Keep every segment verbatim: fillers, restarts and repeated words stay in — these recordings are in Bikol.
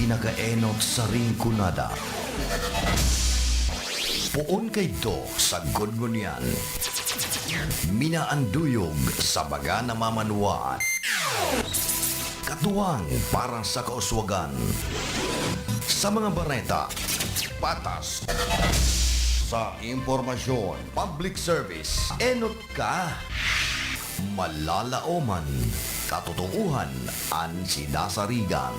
Nakaenot sa Rinconada. Poon kaidto sa sagkod ngunyan. Minaanduyog sa baga na mamanwaan. Katuwang para sa kauswagan. Sa mga bareta, patas. Sa impormasyon, public service, enot ka. Malalaoman, katotoohan an sinasarigan.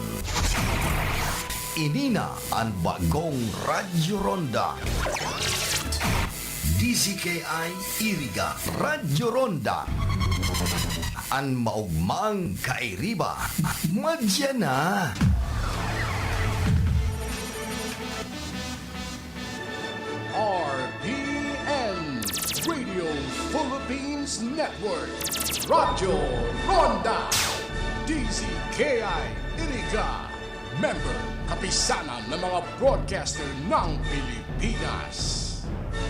Ini na an bagong Radyo Ronda. D Z K I Iriga, Radyo Ronda. An maugmang kairiba, madya na. R P N, Radio Philippines Network, Radyo Ronda, D Z K I Iriga, member, Kapisanan ng mga Broadcaster ng Pilipinas.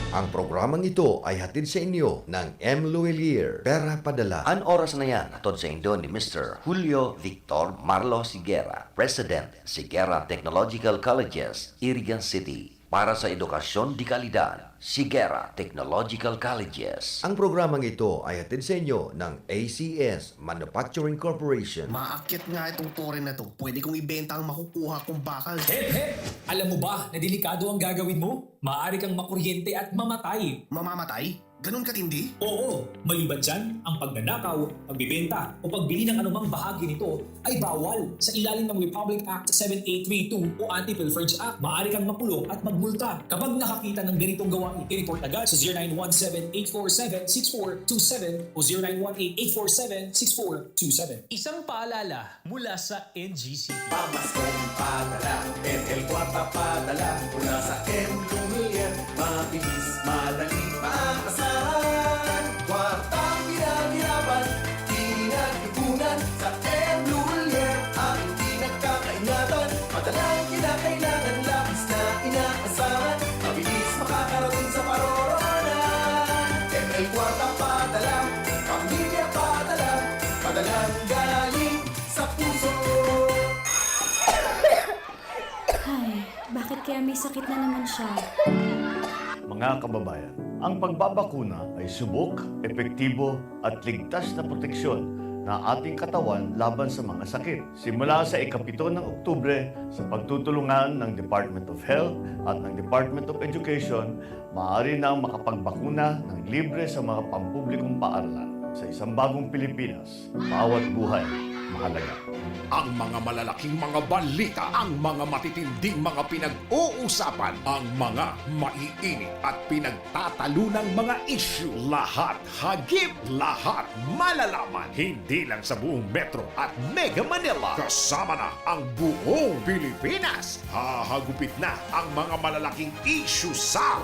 Ang programang ito ay hatid sa inyo ng M Luwilier, Pera Padala. An oras na yan, hatod sa indo ni Mister Julio Victor Marlo Sigera, President, Sigera Technological Colleges, Iriga City. Para sa edukasyon de kalidad, Sigera Technological Colleges. Ang programang ito ay hatid sa inyo ng A C S Manufacturing Corporation. Maakyat nga itong tore na to. Pwede kong ibenta ang makukuha kong bakal. Hep, hep! Alam mo ba na delikado ang gagawin mo? Maaari kang makuryente at mamatay. Mamamatay? Ganun katindi? Oo, maliban dyan, ang pagnanakaw, pagbebenta, o pagbili ng anumang bahagi nito ay bawal sa ilalim ng Republic Act seven eight three two o Anti-Pilferage Act. Maaari kang makulong at magmulta kapag nakakita ng ganitong gawain. I-report agad sa zero nine one seven eight four seven six four two seven o zero nine one eight eight four seven six four two seven. Isang paalala mula sa N G C. Pamaskong padala, M L Kwarta padala, mula sa M Lumier. Mabilis, madali, maasahan. Kwartang pinaghirapan, pinag-ipunan. Sa M Lumier, ang pinagkakaingatan. Madalang kinakailangan, labis na inaasahan. Mabilis makakarating sa paroroonan. M L Kwarta padala, pamilya padala. Padalang galing sa puso. Ay, bakit kaya may sakit na naman siya? Mga kababayan, ang pagbabakuna ay subok, epektibo, at ligtas na proteksyon na ating katawan laban sa mga sakit. Simula sa ikapito ng Oktubre, sa pagtutulungan ng Department of Health at ng Department of Education, maaari nang makapagbakuna ng libre sa mga pampublikong paaralan. Sa isang bagong Pilipinas, bawat buhay mahalaga. Ang mga malalaking mga balita, ang mga matitinding mga pinag-uusapan, ang mga maiinit at pinagtatalunang mga isyu, lahat, hagip, lahat, malalaman. Hindi lang sa buong Metro at Mega Manila, kasama na ang buong Pilipinas. Hahagupit na ang mga malalaking isyu sa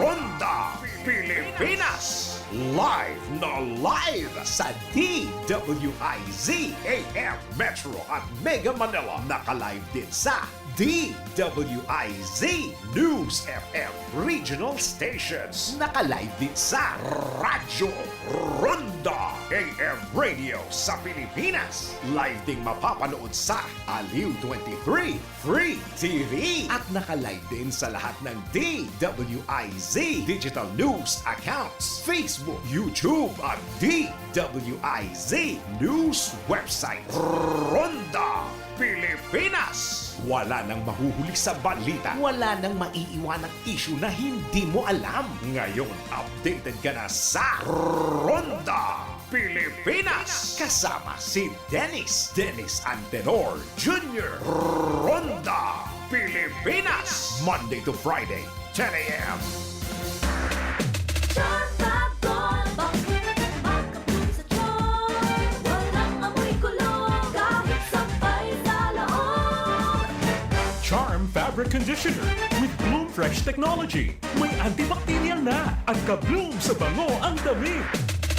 Ronda Pilipinas. Live na live sa D W I Z A M Metro at Mega Manila. Naka-live din sa D W I Z News F M Regional Stations. Naka-live din sa Radyo Ronda A M Radio sa Pilipinas. Live ding mapapanood sa Aliw twenty-three Free T V. At naka-live din sa lahat ng D W I Z Digital News accounts, Facebook, YouTube, at D W I Z News website. Ronda Pilipinas. Wala nang mahuhuli sa balita. Wala nang maiiwanang isyu na hindi mo alam. Ngayon, updated ka na sa Ronda Pilipinas. Kasama si Dennis, Dennis Antenor Junior. Ronda Pilipinas. Monday to Friday, ten A M. Charm Fab Gold, bangkong makabloom sa Charm. Walang amoy kulog, kahit sampay sa loob. Charm Fabric Conditioner with Bloom Fresh Technology. May antibacterial na at ka-bloom sa bango ang damit.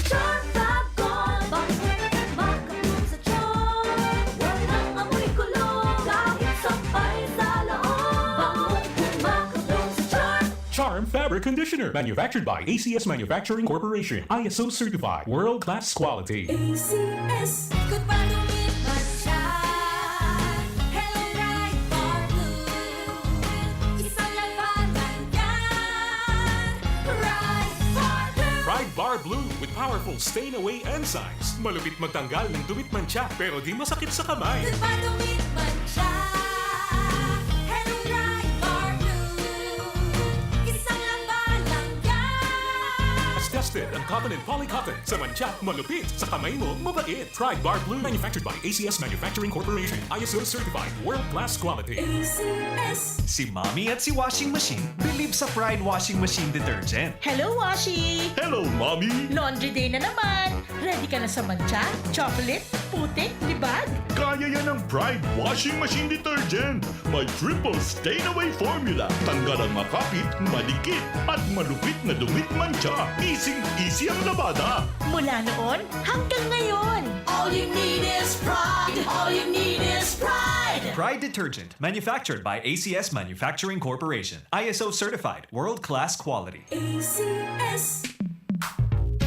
Charm Fab Gold, bangkong makabloom sa Charm. Walang amoy kulog, kahit sampay sa loob. Bangong makabloom sa Charm. Charm Fabric Conditioner, manufactured by A C S Manufacturing Corporation, I S O certified, world-class quality. A C S. Ikot pa, lumipat siya. Hello, right? Powerful stain away enzymes. Malupit magtanggal ng dumit, mantsa, pero di masakit sa kamay. Di ba dumit, mantsa? Hello, Pride Bar Blue. Isang laba lang yan. Tested ang cotton and polycotton. Sa mantsa, malupit. Sa kamay mo, mabait. Pride Bar Blue. Manufactured by A C S Manufacturing Corporation. I S O certified. World class quality. A C S. Si Mommy at si Washing Machine believe sa Pride Washing Machine Detergent. Hello, Washi! Hello, Mommy! Laundry day na naman! Ready ka na sa mantsa, chocolate, putik, libag? Kaya yan ng Pride Washing Machine Detergent. May triple stain away formula. Tanggal ang makapit, madikit, at malupit na dumit, mantsa. Easy-easy ang labada. Mula noon hanggang ngayon. All you need is Pride. All you need is Pride. Pride Detergent, manufactured by A C S Manufacturing Corporation. I S O certified, world-class quality. A C S.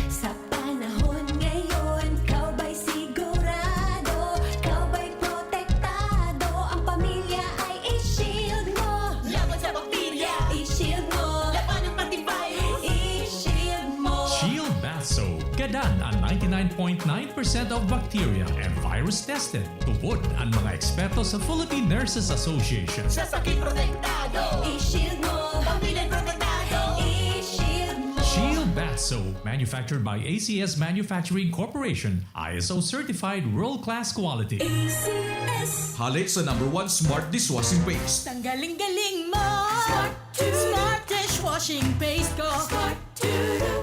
Sa panahon ngayon, ikaw ba'y sigurado? Ikaw ba'y protektado? Ang pamilya ay i-shield mo. Laban sa bakterya, i-shield mo. Labanan pati virus, i-shield mo. Shield Bath Soap. Gadan ang ninety-nine point nine percent of bacteria and virus tested. Tubod ang mga eksperto sa Philippine Nurses Association. Sa sakit protektado, i-shield mo. Pamilya protektado, i-shield mo. Shield Bath Soap, manufactured by A C S Manufacturing Corporation, I S O certified, world-class quality. A C S. Halik sa number one smart dishwashing paste. Tanggaling-galing mo. Smart to. Smart dishwashing paste ko. Smart to.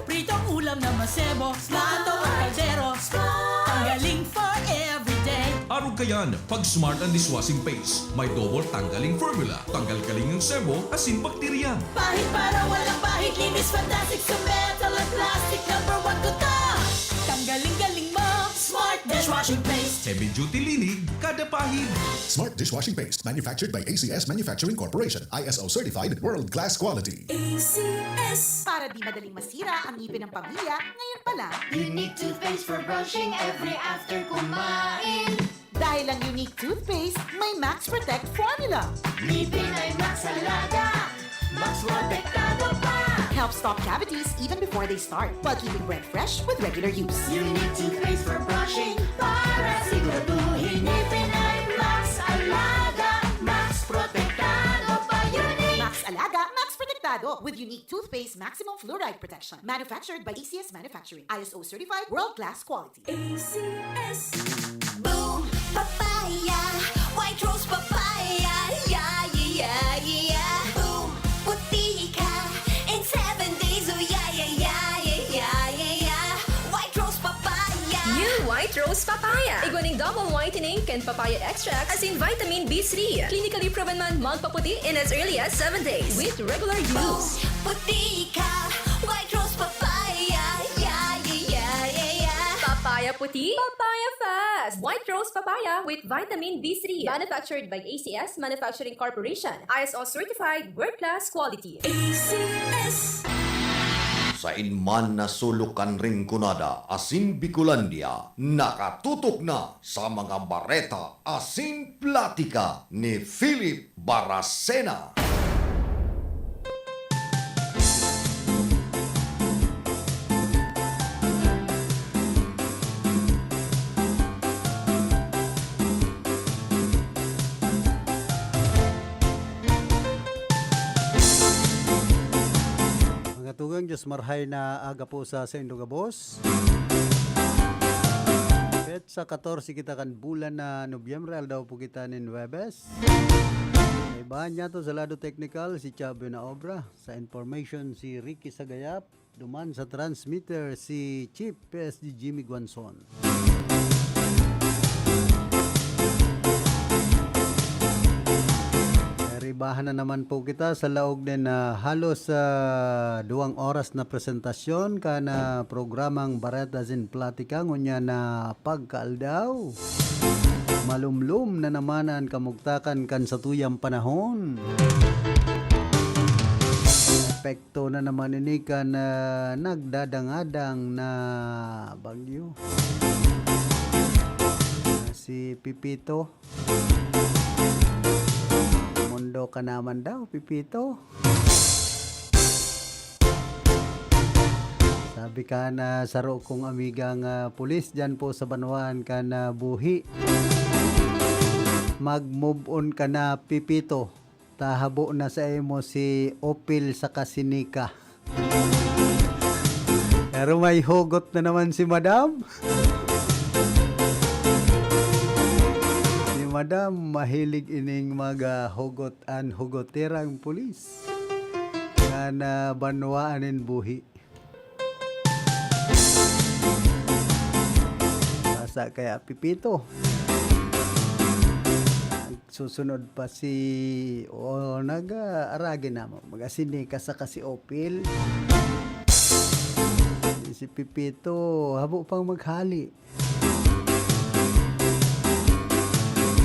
Pritong ulam na masebo. Smart. Luto ang kaldero. Smart. Tanggaling for everyday. Arog kayan, pag Smart ang dishwashing paste. May double tanggaling formula. Tanggal-galing ang sebo, asin bakterya. Pahid para walang pahid. Linis fantastic sa metal at plastic. Number one ko to. Tanggaling-galing mo. Smart dishwashing paste. Heavy duty linig, kada pahid. Smart dishwashing paste. Manufactured by A C S Manufacturing Corporation. I S O certified, world-class quality. A C S. Para di madaling masira ang ngipin ng pamilya, ngayon pa lang. Unique toothpaste for brushing every after kumain. Dahil ang Unique toothpaste may Max Protect formula. Ngipin ay Max Alaga, Max Protektado pa. Helps stop cavities even before they start, while keeping breath fresh with regular use. Unique toothpaste for brushing para siguraduhin ngipin ay Max Alaga, Max Protektado pa. Unique. Max Alaga, Max Protektado with Unique Toothpaste Maximum Fluoride Protection. Manufactured by A C S Manufacturing. I S O certified, world-class quality. A C S. Boom Papaya, White Rose Papaya, yeah, yeah, yeah, yeah. Boom, puti ka in seven days, oh, yeah, yeah, yeah, yeah, yeah, yeah, yeah. White Rose Papaya. New White Rose Papaya. Igwa nin double whitening kan papaya extract asin vitamin B three. Clinically proven man magpaputi in as early as seven days with regular use. Boom, puti ka, White Rose Papaya, yeah, yeah, yeah, yeah, yeah. Papaya puti, papaya fast. White Rose Papaya with vitamin B three. Manufactured by A C S Manufacturing Corporation. I S O certified, world-class quality. A C S. Sain man na sulok kan Rinconada asin Bicolandia, nakatutok na sa mga bareta asin platika ni Philip Baracena. Mga tugang, Diyos marhay na aga po sa saindo gabos. Petsa katorse kita kan bulan na Nobyembre, aldaw po kita nin Huwebes. Kaibahan niyato sa lado teknikal, si Chavio na obra. Sa information, si Ricky Sagayap. Duman sa transmitter, si Chief P S D Jimmy Guanzon. Karibahan na naman po kita sa laog nin, ah, halos, ah, duwang oras na presentasyon kan, ah, programang Bareta asin Platika ngunyan na pagkaaldaw. Malumlom na naman an kamugtakan kan satuyang panahon. Epekto na naman ini kan, ah, nagdadangadang na bagyo. Si Pipito. Mundo ka naman daw, Pipito. Sabi kan, ah, saro kong amigang, ah, pulis diyan po sa banwaan kan, ah, buhi, "Mag-move on ka na, Pipito. Tahabo na sa imo si Opil saka si Nika." Pero may hugot na naman si Madam. Si Madam mahilig ining mga hugot an hugoterang pulis. Kan, ah, banwaan nin buhi. Basa kaya, Pipito. Susunod pa si, o, nag-aaragi na mo. Mag-asinika saka si Opil. Si Pipito, habo pang maghali.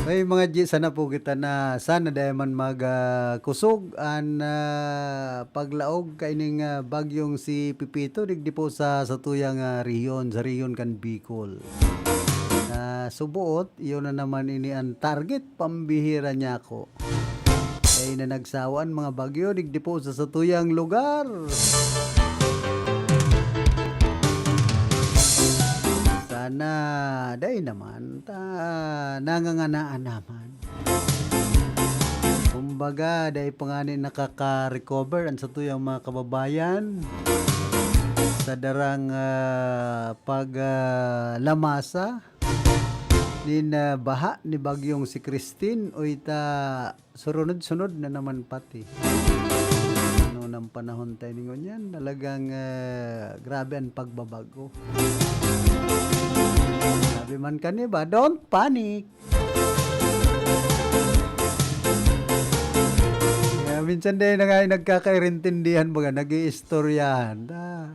May mga G, sana po kita na, sana dai man mag, ah, kusog an, ah, paglaog kaining, ah, bagyong si Pipito digdi po sa satuyang, ah, rehiyon, sa rehiyon kan Bicol. Na suboot, iyo na naman ini an target pambihira niya ako. Ay na nagsawa an mga bagyo digdi po sa satuyang lugar. Sana dai naman ta nanganganaan naman. Kumbaga, dai pa ngani nakaka-recover an satuyang mga kababayan sa darang, ah, pag, ah, lamasa nin, ah, baha ni bagyong si Christine. Uy, ta surunod-sunod na naman pati. Ano nang panahon tayo ni ngunyan? Talagang, ah, grabe ang pagbabago. Sabi man kan iba, "Don't panic." Kaya minsan din na nga yung nagkakairintindihan, baga, nag-iistoryahan. Ah.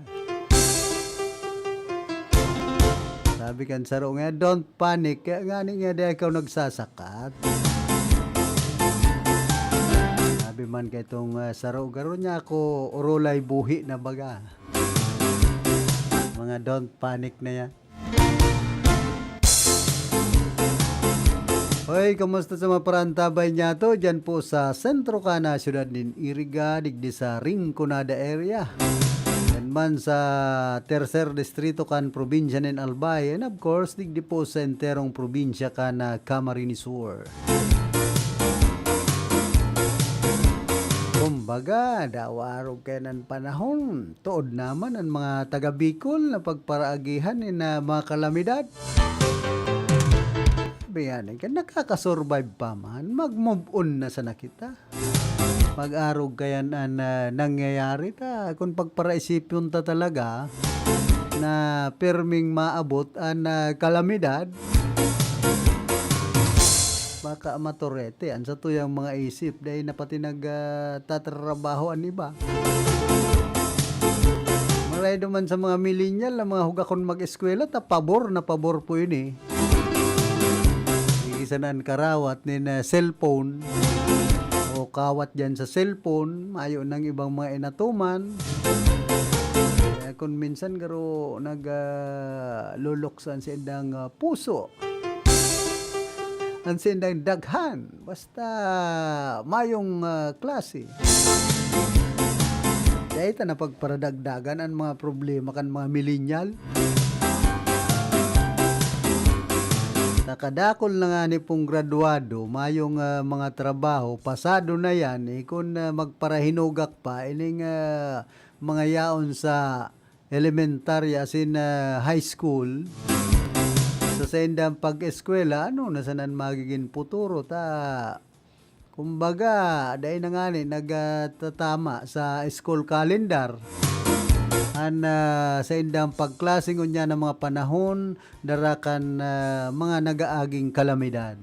Sabi kan saro nga, "Don't panic." Kaya nga ni nga di ikaw nagsasakat. Sabi man kay itong, ah, saro, garo niya ako, orolay buhi na baga. Mga don't panic na yan. Hoy, kamusta sa mga parantabay niya to? Diyan po sa sentro ka na siyudad nin Iriga, digdi sa Rinconada area. Yan man sa tercer distrito kan probinsya nin Albay. And of course, digdi po sa enterong probinsya kan, ah, Camarines Sur. Kumbaga, dawa arog kaya nan panahon. Tood naman an mga taga Bicol na pagparaagihan nin, ah, mga kalamidad. Sabi nga nin, kan nakaka-survive pa man, mag-move on na sana kita. Mag-arog kayan an, ah, nangyayari ta. Kun pagparaisipon ta talaga na pirming maabot an, ah, kalamidad, baka maturete an satuyang mga isip. Dai na pati nag, ah, tatrabaho an iba. Maray duman sa mga millennial na mga hugakon mag-eskwela, ta pabor na pabor po ini. Igisan an karawat nin, ah, cellphone o kawat diyan sa cellphone, mayo nang ibang mga inatuman. Kaya kun minsan garo nag, ah, lulukso an saindang, ah, puso. An saindang daghan. Basta mayong, ah, klase. Dai ta na pagparadagdagan an mga problema kan mga millennial. Nakadakol na ngani pong gradwado, mayong, ah, mga trabaho, pasado na yan, eh, kun, ah, magparahinugak pa, ining, ah, mga yaon sa elementarya asin, ah, high school, sa saindang pag-eskwela, ano na sanan magigin puturo ta? Kumbaga, dai na ngani nag, ah, tatama sa school calendar an, ah, saindang pagklase ngunyan na mga panahon, dara kan, ah, mga nagaaging kalamidad.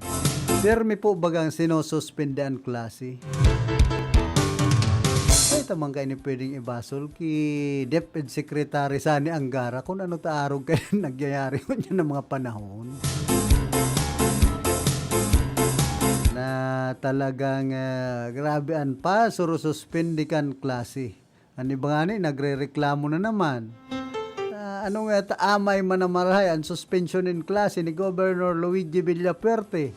Pirmi po bagang sinususpende an klase? Ay, tamang kayo ni pwedeng ibasol ki DepEd Secretary Sani Angara kung ano ta arog kayo nangyayari ngunyan na mga panahon. Na talagang, ah, grabe an pasurususpende kan klase. An iba ngani, nagrereklamo na naman. Ah, ano nga ta, amay man na marahay an suspensyon nin klase ni Governor Luigi Villafuerte.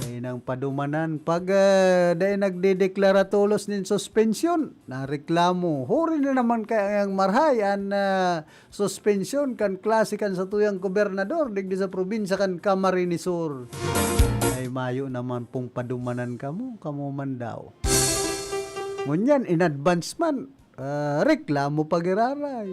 Ay, Nang padumanan, pag, ah, dai nagdedeklara tolos nin suspensyon, nareklamo. Huri na naman kaya ang marhay an, ah, suspensyon kan klase kan satuyang gobernador digdi sa probinsya kan Camarines Sur. Ay, mayo naman pong padumanan kamo, kamo man daw. Ngunyan, in advance man, ah, reklamo pa giraray.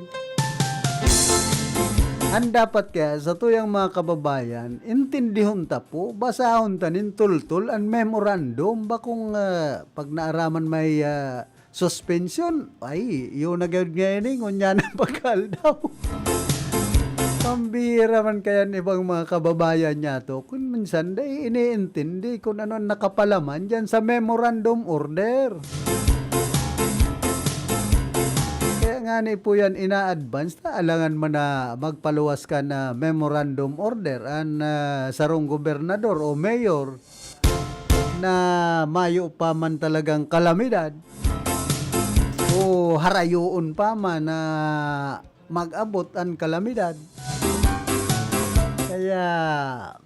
An dapat kaya satuyang mga kababayan, intindihon ta po, basahon ta nin tultol an memorandum, bakong, ah, pag naaraman may, ah, suspensyon, ay, iyo na gayud ngayon eh, ngunyan ang pagkaaldaw. Pambihira man kaya an ibang mga kababayan niyato, kun minsan dai iniintindi kun ano an nakapalaman diyan sa memorandum order. Kaya ngani po yan, ina-advance ta, alangan man na magpaluwas kan memorandum order an, ah, sarong gobernador o mayor na mayo pa man talagang kalamidad o harayoon pa man na mag-abot an kalamidad. Kaya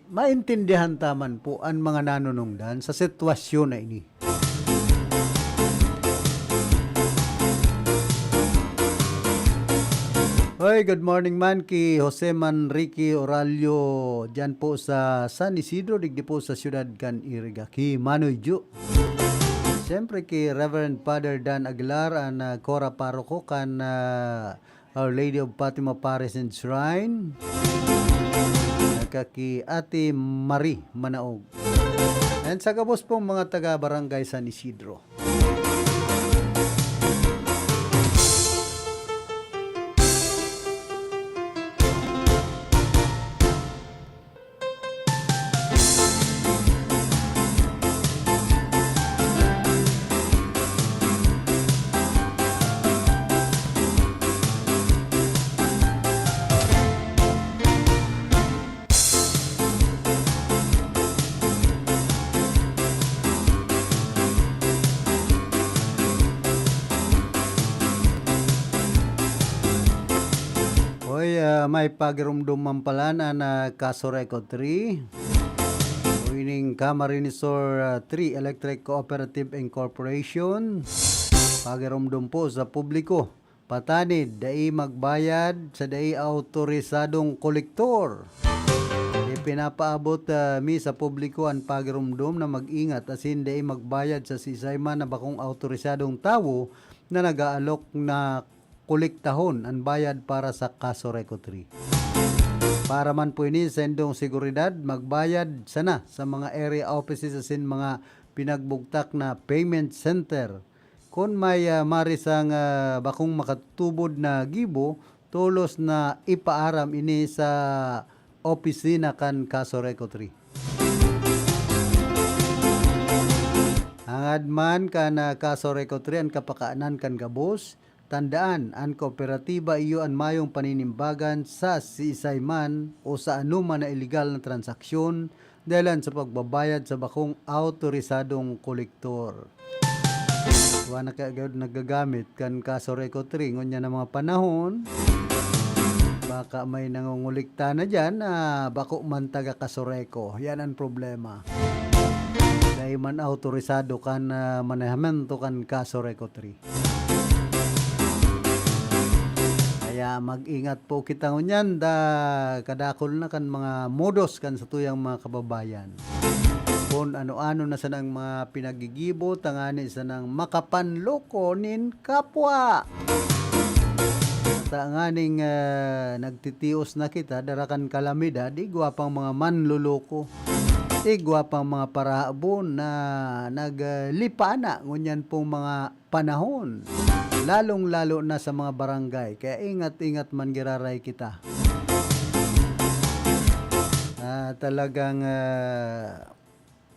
maintindihan ta man po an mga nanunungdan sa sitwasyon na ini. Hoy, good morning man ki Jose Manrique Oralio, diyan po sa San Isidro, digdi po sa siyudad kan Iriga, ki Manoy Ju. Siyempre ki Reverend Father Dan Aguilar, an, ah, Cora Paroko kan, ah, Our Lady of Fatima Parish and Shrine. Saka ki Ate Marie Manaog. And sa gabos pong mga taga Barangay San Isidro. Hoy, ah, may pagirumdom man pala na, na Casureco three. O ining Camarines Sur, ah, three Electric Cooperative Incorporation. Pagirumdom po sa publiko. Patanid, dai magbayad sa dai awtorisadong kolektor. Ipinapaabot, ah, mi sa publiko an pagirumdom na mag-ingat asin dai magbayad sa siisay man na bakong awtorisadong tawo na nag-aalok na kolektahon an bayad para sa Casureco three. Para man po ini sa indong seguridad, magbayad sana sa mga area offices asin mga pinagbugtak na payment center. Kun may, ah, marisang, ah, bakong makatutubod na gibo, tolos na ipaaram ini sa opisina kan Casureco three. Hangad man kan, ah, Casureco three an kapakanan kan gabos, tandaan, an kooperatiba iyo an mayong paninimbagan sa siisay man o sa anoman na iligal na transaksyon dahelan sa pagbabayad sa bakong awtorisadong kolektor. Wa na kaya gayud nagagamit kan Casureco three ngunyan na mga panahon. Baka may nangongolekta na diyan na bako man taga Casureco. Yan ang problema. Dai man awtorisado kan, ah, manehamento kan Casureco three. Kaya mag-ingat po kita ngunyan, da kadakul na kan mga modos kan satuyang mga kababayan. Kun ano-ano na sanang mga pinagigibo, tangani sanang makapanloko nin kapwa. Tanganing, ah, nagtitios na kita, dara kan kalamidad, igwa pang mga manloloko. Igwa pang mga parahabon na naglipana ngunyan pong mga panahon, lalong-lalo na sa mga barangay. Kaya ingat-ingat man giraray kita. Ah, talagang, ah,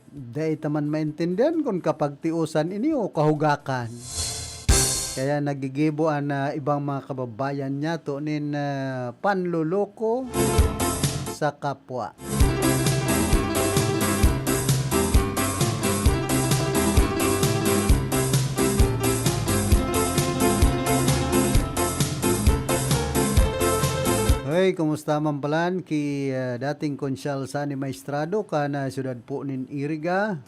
dai ta man maintindihan kun kapagtiosan ini o kahugakan. Kaya nagigibo an, ah, ibang mga kababayan niyato nin, ah, panloloko sa kapwa. Kumusta man palan ki, ah, dating konsyal Sani Maestrado kan, ah, siyudad po nin Iriga?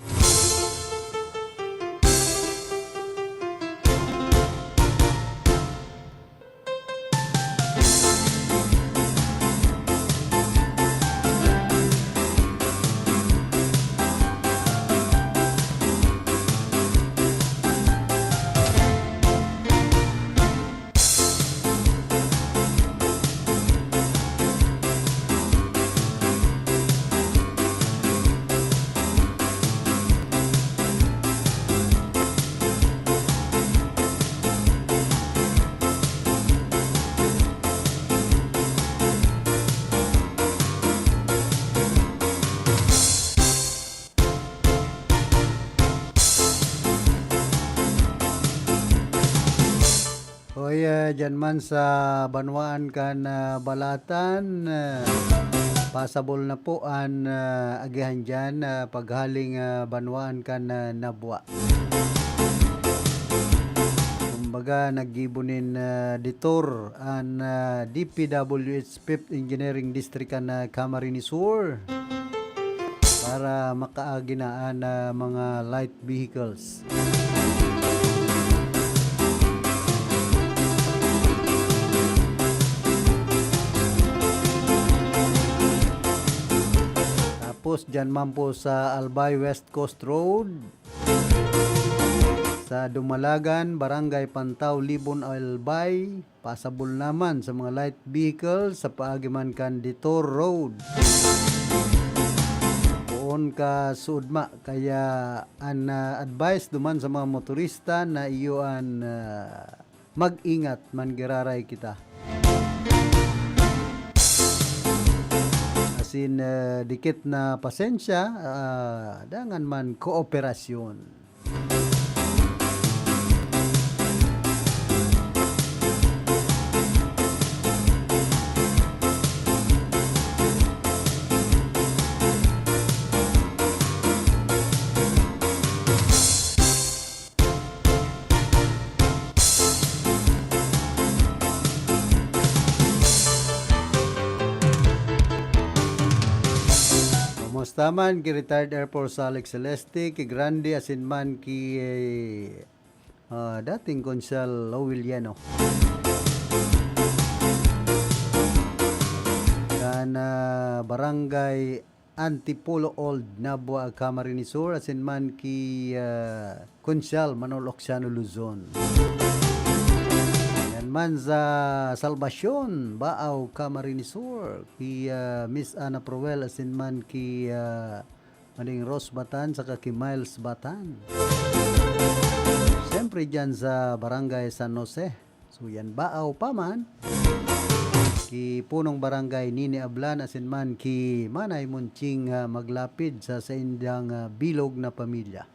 Oy, ah, diyan man sa banwaan kan, ah, Balatan, ah, pasabol na po an, ah, agihan diyan, ah, paghaling, ah, banwaan kan, ah, Nabua. Kumbaga, naggibo nin, ah, detour an, ah, D P W H Fifth Engineering District kan, ah, Camarines Sur para makaagi na an, ah, mga light vehicles. Tapos, diyan man po sa Albay West Coast Road, sa Dumalagan, Barangay Pantao, Libon, Albay, pasabol naman sa mga light vehicle sa paagi man kan Detour Road. Poon ka sudma, kaya an, ah, advice duman sa mga motorista na iyo an, ah, mag-ingat man giraray kita. Asin, ah, dikit na pasensya, ah, dangan man kooperasyon. Kumusta man ki retired Air Force Alex Celeste, ki Grande, asin man ki, eh, ah, dating Konsehal Lowell Yeno? Kan, ah, Barangay Antipolo Old, Nabua, Camarines Sur, asin man ki, ah, Konsehal Manolo Oxiano Luzon. Yan man sa Salvacion, Baaw, Camarines Sur, ki, ah, Miss Ana Proel, asin man ki, ah, Mading Rose Batan, saka ki Miles Batan. Siyempre, dyan sa Barangay San Jose. So, yan, Baaw pa man. Ki Punong Barangay Nini Ablan, asin man ki Manay Munching, ah, Maglapid sa saindang, ah, bilog na pamilya.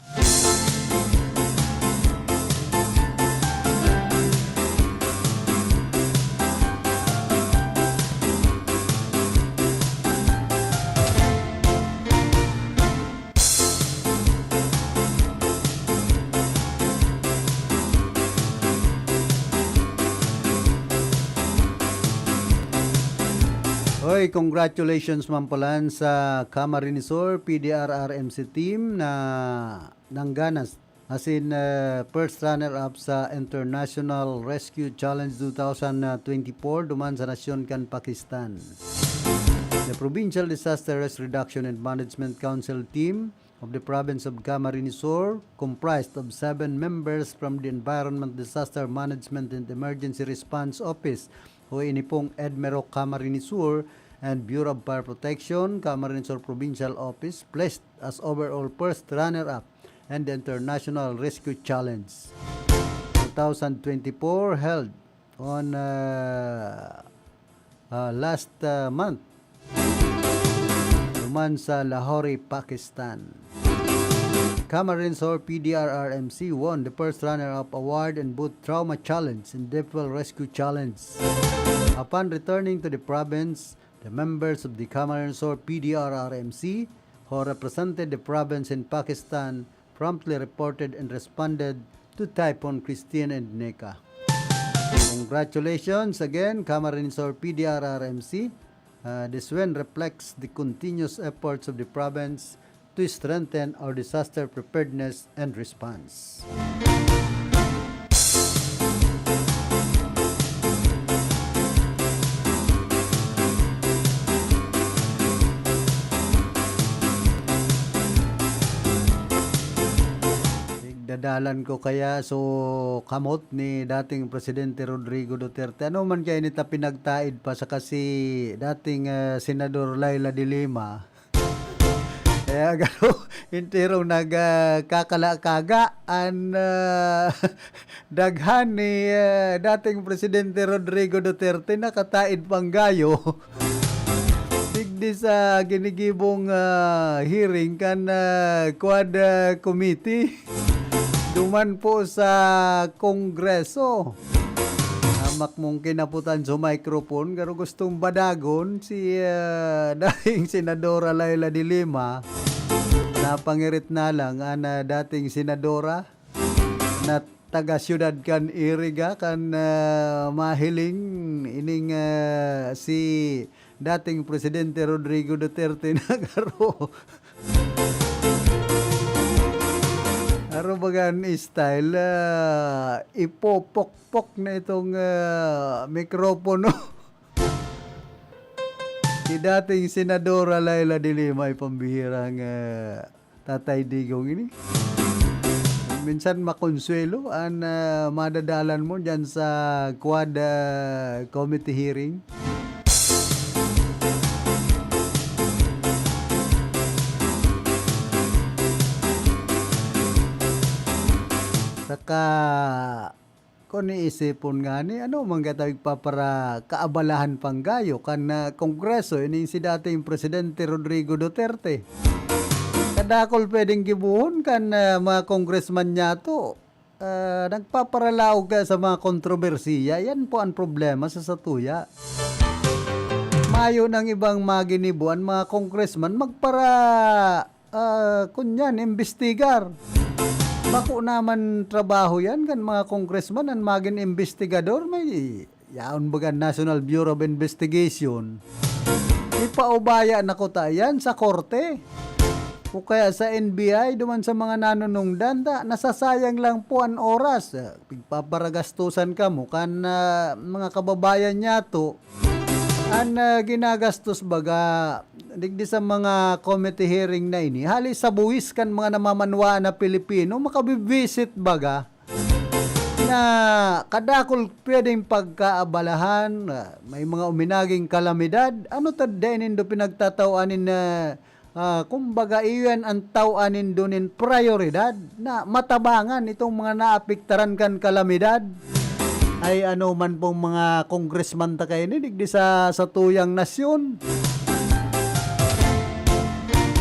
Hoy, congratulations man palan sa Camarines Sur P D R R M C team na nangganas asin, eh, first runner-up sa International Rescue Challenge two thousand twenty-four duman sa nasyon kan Pakistan. The Provincial Disaster Risk Reduction and Management Council team of the province of Camarines Sur, comprised of seven members from the Environment Disaster Management and Emergency Response Office, o ini pong EDMEROC Camarines Sur, and Bureau of Fire Protection, Camarines Sur Provincial Office, placed as overall first runner-up and the International Rescue Challenge two thousand twenty-four held on, uh, uh, last, uh, month, duman sa Lahore, Pakistan. Camarines Sur P D R R M C won the first runner-up award in both Trauma Challenge and Deep Well Rescue Challenge. Upon returning to the province, the members of the Camarines Sur P D R R M C who represented the province in Pakistan promptly reported and responded to Typhoon Christine and Nika. Congratulations again, Camarines Sur P D R R M C. Uh, this win reflects the continuous efforts of the province to strengthen our disaster preparedness and response. Dadalan ko kaya so kamot ni dating Presidente Rodrigo Duterte. Ano man kaya nita pinagtaid pa sa kasi dating, ah, Senador Leila de Lima? Kaya garo, enterong nagkakala-kaga an, ah, daghan ni, ah, dating Presidente Rodrigo Duterte nakataid pang gayo. Digdi sa ginigibong, ah, hearing kan, ah, Quad, ah, Committee. Duman po sa Kongreso. Hamak mong kinaputan sa microphone, pero gustong badagon si, ah, dating Senadora Leila de Lima. Napangirit na lang an, ah, dating senadora na taga siyudad kan Iriga, kan, ah, mahiling ining, ah, si dating Presidente Rodrigo Duterte na garo. Garo baga an style, ah, ipopokpok na itong, ah, mikropono. Si dating Senadora Leila de Lima ay pambihirang, ah, Tatay Digong ini. Minsan makonsuelo an, ah, madadalan mo diyan sa Quad, ah, Committee hearing. Saka, kung iisipon ngani, ano man gata igpapara-, kaabalahan pang gayo kan, ah, Kongreso, ining si dating Presidente Rodrigo Duterte. Kadakol pwedeng gibohon kan, ah, mga congressman niyato, ah, nagpaparalaog kaya sa mga kontrobersiya. Yan po ang problema sa satuya. Mayo ng ibang maginibo an mga congressman magpara-, ah, kunyan, imbestigar. Bako naman trabaho yan kan mga congressman an magin imbestigador. May yaon baga National Bureau of Investigation. Ipaubaya na kuta yan sa korte o kaya sa N B I duman sa mga nanunungdan. Ta, nasasayang lang po an oras. Ah, pigpaparagastusan kamo kan, ah, mga kababayan niyato. An, ah, ginagastos baga digdi sa mga committee hearing na ini, hali sa buhis kan mga namamanwaan na Pilipino, makabibisit baga na kadakul pwedeng pagkaabalahan, ah, may mga uminaging kalamidad. Ano ta dai nindo pinagtatao-an nin, ah, ah, kumbaga, iyan an taw-an nindo nin prayoridad na matabangan itong mga naapektaran kan kalamidad? Ay, ano man pong mga congressman ta kaini digdi sa satuyang nasyon.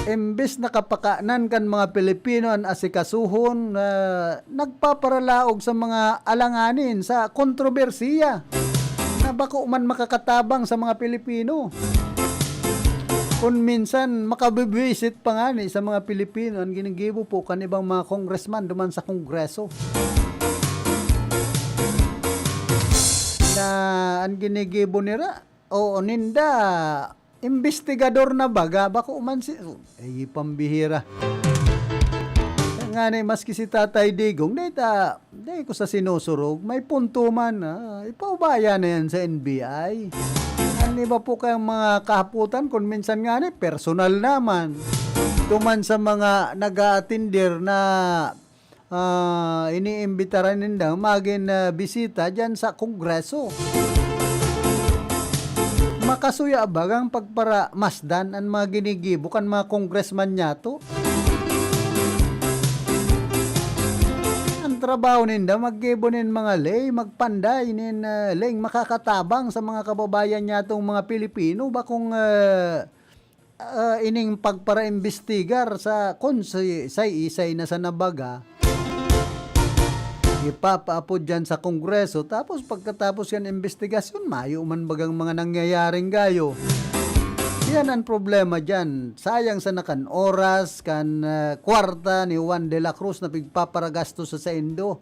Imbes na kapakanan kan mga Pilipino an asikasuhon, ah, nagpaparalaog sa mga alanganin, sa kontrobersiya na bako man makakatabang sa mga Pilipino. Kun minsan, makabibwisit pa ngani sa mga Pilipino an ginigibo po kan ibang mga congressman duman sa Kongreso. Na an ginigibo nira, oo, ninda, imbestigador na baga, bako man si, ay, pambihira. Ngani, maski si Tatay Digong, dai ta, dai ko sa sinusurog, may punto man, ah, ipaubaya na yan sa N B I. An iba po kayang mga kahapotan, kun minsan ngani, personal naman. Duman sa mga nag-aatender na ah, iniimbitaran nindang magin, ah, bisita diyan sa Kongreso. Makasuya bagang pagparamasdan an mga ginigibo kan mga congressman niyato? An trabaho ninda, maggibo nin mga ley, magpanday nin, ah, leyng makakatabang sa mga kababayan niyatong mga Pilipino, bakong, ah, ah, ining pagparaimbestigar sa kun si, say-isay na sana baga, ipapaapod diyan sa Kongreso, tapos pagkatapos yan imbestigasyon, mayo man bagang mga nangyayaring gayo. Yan ang problema diyan. Sayang sana kan oras, kan, ah, kwarta ni Juan de la Cruz na pigpaparagastos sa saindo.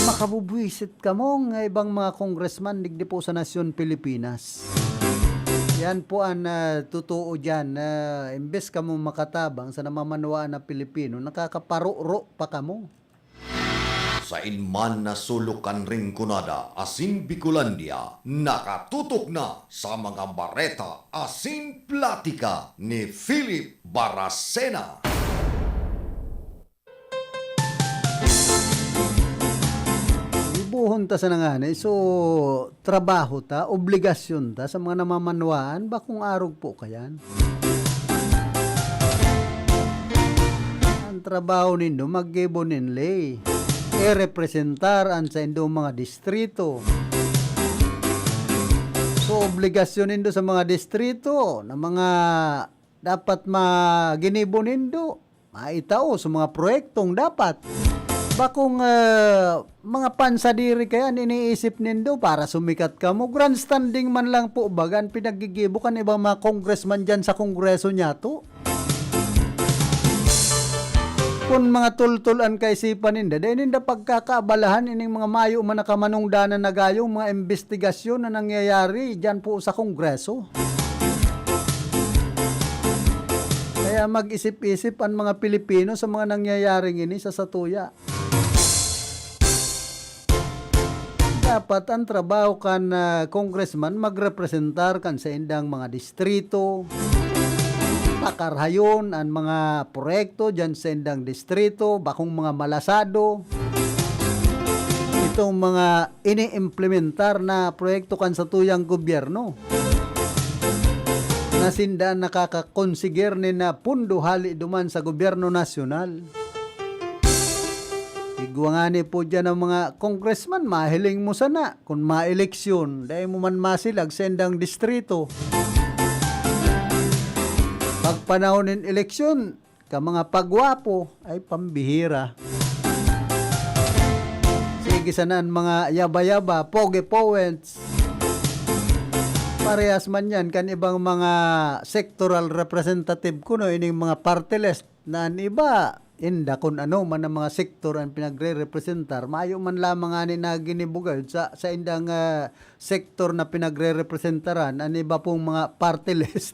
Makabubwisit kamo nga ibang mga congressman digdi po sa nasyon Pilipinas. Yan po an, ah, totoo diyan, na imbes kamo makatabang sa namamanwaan na Pilipino, nakakaparoro pa kamo. Sain man na sulok kan Rinconada asin Bicolandia, nakatutok na sa mga bareta asin platika ni Philip Baracena. Gibohon ta sana ngani. So, trabaho ta, obligasyon ta sa mga namamanwaan, bakong arog po kayan. Ang trabaho nindo, maggibo nin ley. E representar an saindong mga distrito. So, obligasyon nindo sa mga distrito na mga dapat maginibo nindo, maitao sa mga proyektong dapat. Bakong, ah, mga pansadiri kaya an iniisip nindo para sumikat kamo. Grandstanding man lang po baga an pinaggigibo kan ibang mga congressman diyan sa Kongreso niyato. Kun mga tultol an kaisipan ninda, dai ninda pagkakaabalahan ining mga mayo man na kamanungdanan na gayong mga imbestigasyon na nangyayari diyan po sa Kongreso. Kaya mag-isip-isip an mga Pilipino sa mga nangyayaring ini sa satuya. Dapat an trabaho kan, ah, congressman magrepresentar kan saindang mga distrito, pakarhayon an mga proyekto diyan sa saindang distrito, bakong mga malasado, itong mga iniimplementar na proyekto kan satuyang gobyerno na sinda an nakakakonsiger nin, ah, pundo hali duman sa gobyerno nasyonal. Igwa ngani po diyan ang mga congressman, mahiling mo sana kun maeleksyon, dai mo man masilag sa indang distrito. Pag panahon nin eleksyon, ka mga pagwapo, ay pambihira. Sige sana an mga yaba-yaba, pogi poets. Parehas man yan kan ibang mga sectoral representative kuno ining mga party list. Na an iba, inda kun ano man ang mga sektor an pinagrerepresentar, mayo man lamang ngani na ginibo gayod sa, sa indang, ah, sektor na pinagrerepresentaran an iba pong mga party list.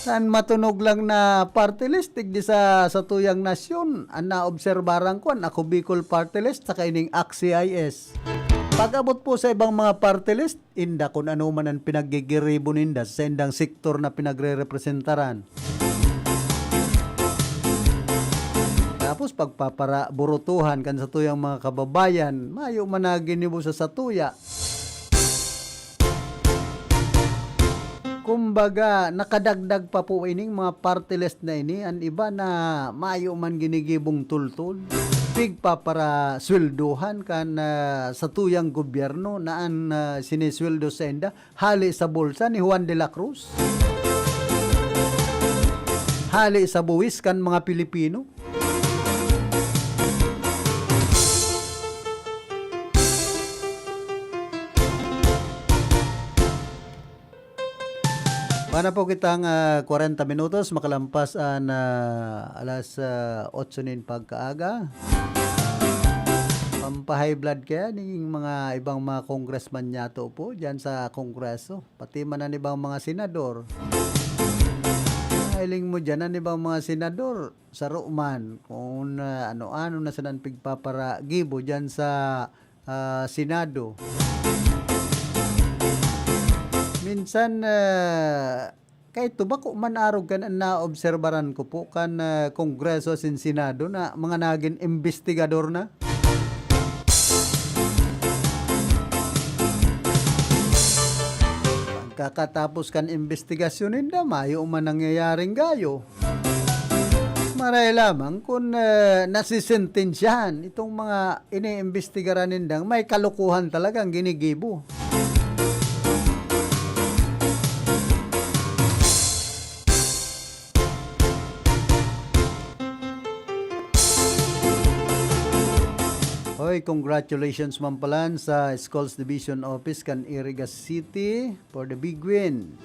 Kan matunog lang na party list, digdi sa, sa tuyang nasyon, an naobserbaran ko, an Ako Bicol Party List, saka ining Ak C I S. Pag-abot po sa ibang mga party list, inda kun ano man an pinaggigiribo ninda sa indang sektor na pinagrerepresentaran. Tapos pagpaparaburutuhan kan satuyang mga kababayan, mayo man na ginibo sa satuya. Kumbaga, nakadagdag pa po ining mga party list na ini, an iba na mayo man ginigibong tultol. Pigpaparasweldohan kan, ah, satuyang gobyerno na an, ah, sinisweldo sainda hale sa bulsa ni Juan de la Cruz. Hale sa buwis kan mga Pilipino. Bana po kitang, ah, kwarenta minutos, makalampas an, ah, alas, ah, otso nin pagkaaga. Pampa-high blood kaya ning mga ibang mga congressman niyato po diyan sa Kongreso, pati man an ibang mga senador. Mahiling mo diyan, an ibang mga senador, saro man, kung, ah, ano-ano na sana an pigpaparagibo diyan sa, ah, Senado. Minsan, ah, kaito bako man arog kan an naobserbaran ko po kan, ah, Kongreso asin Senado na mga nagin imbestigador na. Pagkakatapos kan imbestigasyon ninda, mayo man nangyayaring gayo. Maray lamang kun, eh, nasisentensyahan itong mga iniimbestigaran nindang may kalokohan talagang ginigibo. Hoy, congratulations man palan sa Schools Division Office kan Iriga City for the big win.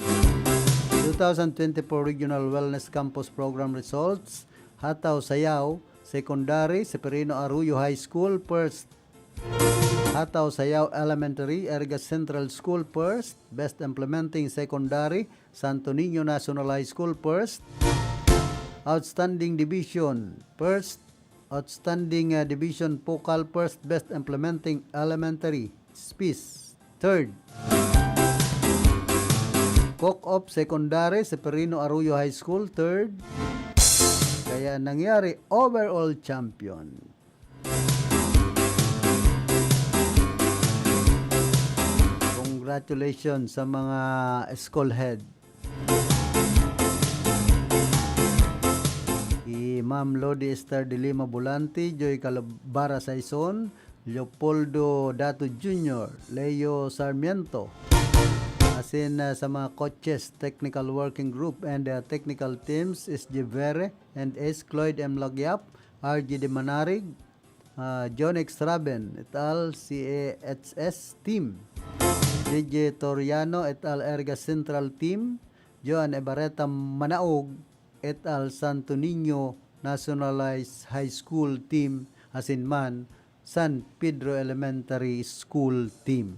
Two thousand twenty-four Regional Wellness Campus Program results, Hataw Sayaw, Secondary, Seferino Arroyo High School, first. Hatao Sayao Elementary, Erga Central School, first. Best Implementing Secondary, Santo Niño National High School, first. Outstanding Division, first. Outstanding, uh, Division Focal, first. Best Implementing Elementary, S P I S, third. Coke Off Secondary, Seferino Arroyo High School, third. Kaya nangyari, overall champion. Congratulations sa mga school head. Si Ma'am Lodi Esther de Lima Volante, Joy Calabara Saison, Leopoldo Dato Junior, Leo Sarmiento. Asin, ah, sa mga coaches, technical working group and, ah, technical teams, S J Vere and S Cloyd M Lagyap, R G de Manarig, ah, John X Raben et al. C A H S team, J J Toriano et al. Erga Central team, Joan Ebareta Manaog et al. Santo Niño Nationalized High School team, asin man San Pedro Elementary School team.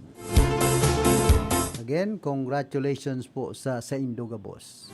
Again, congratulations po sa saindo gabos.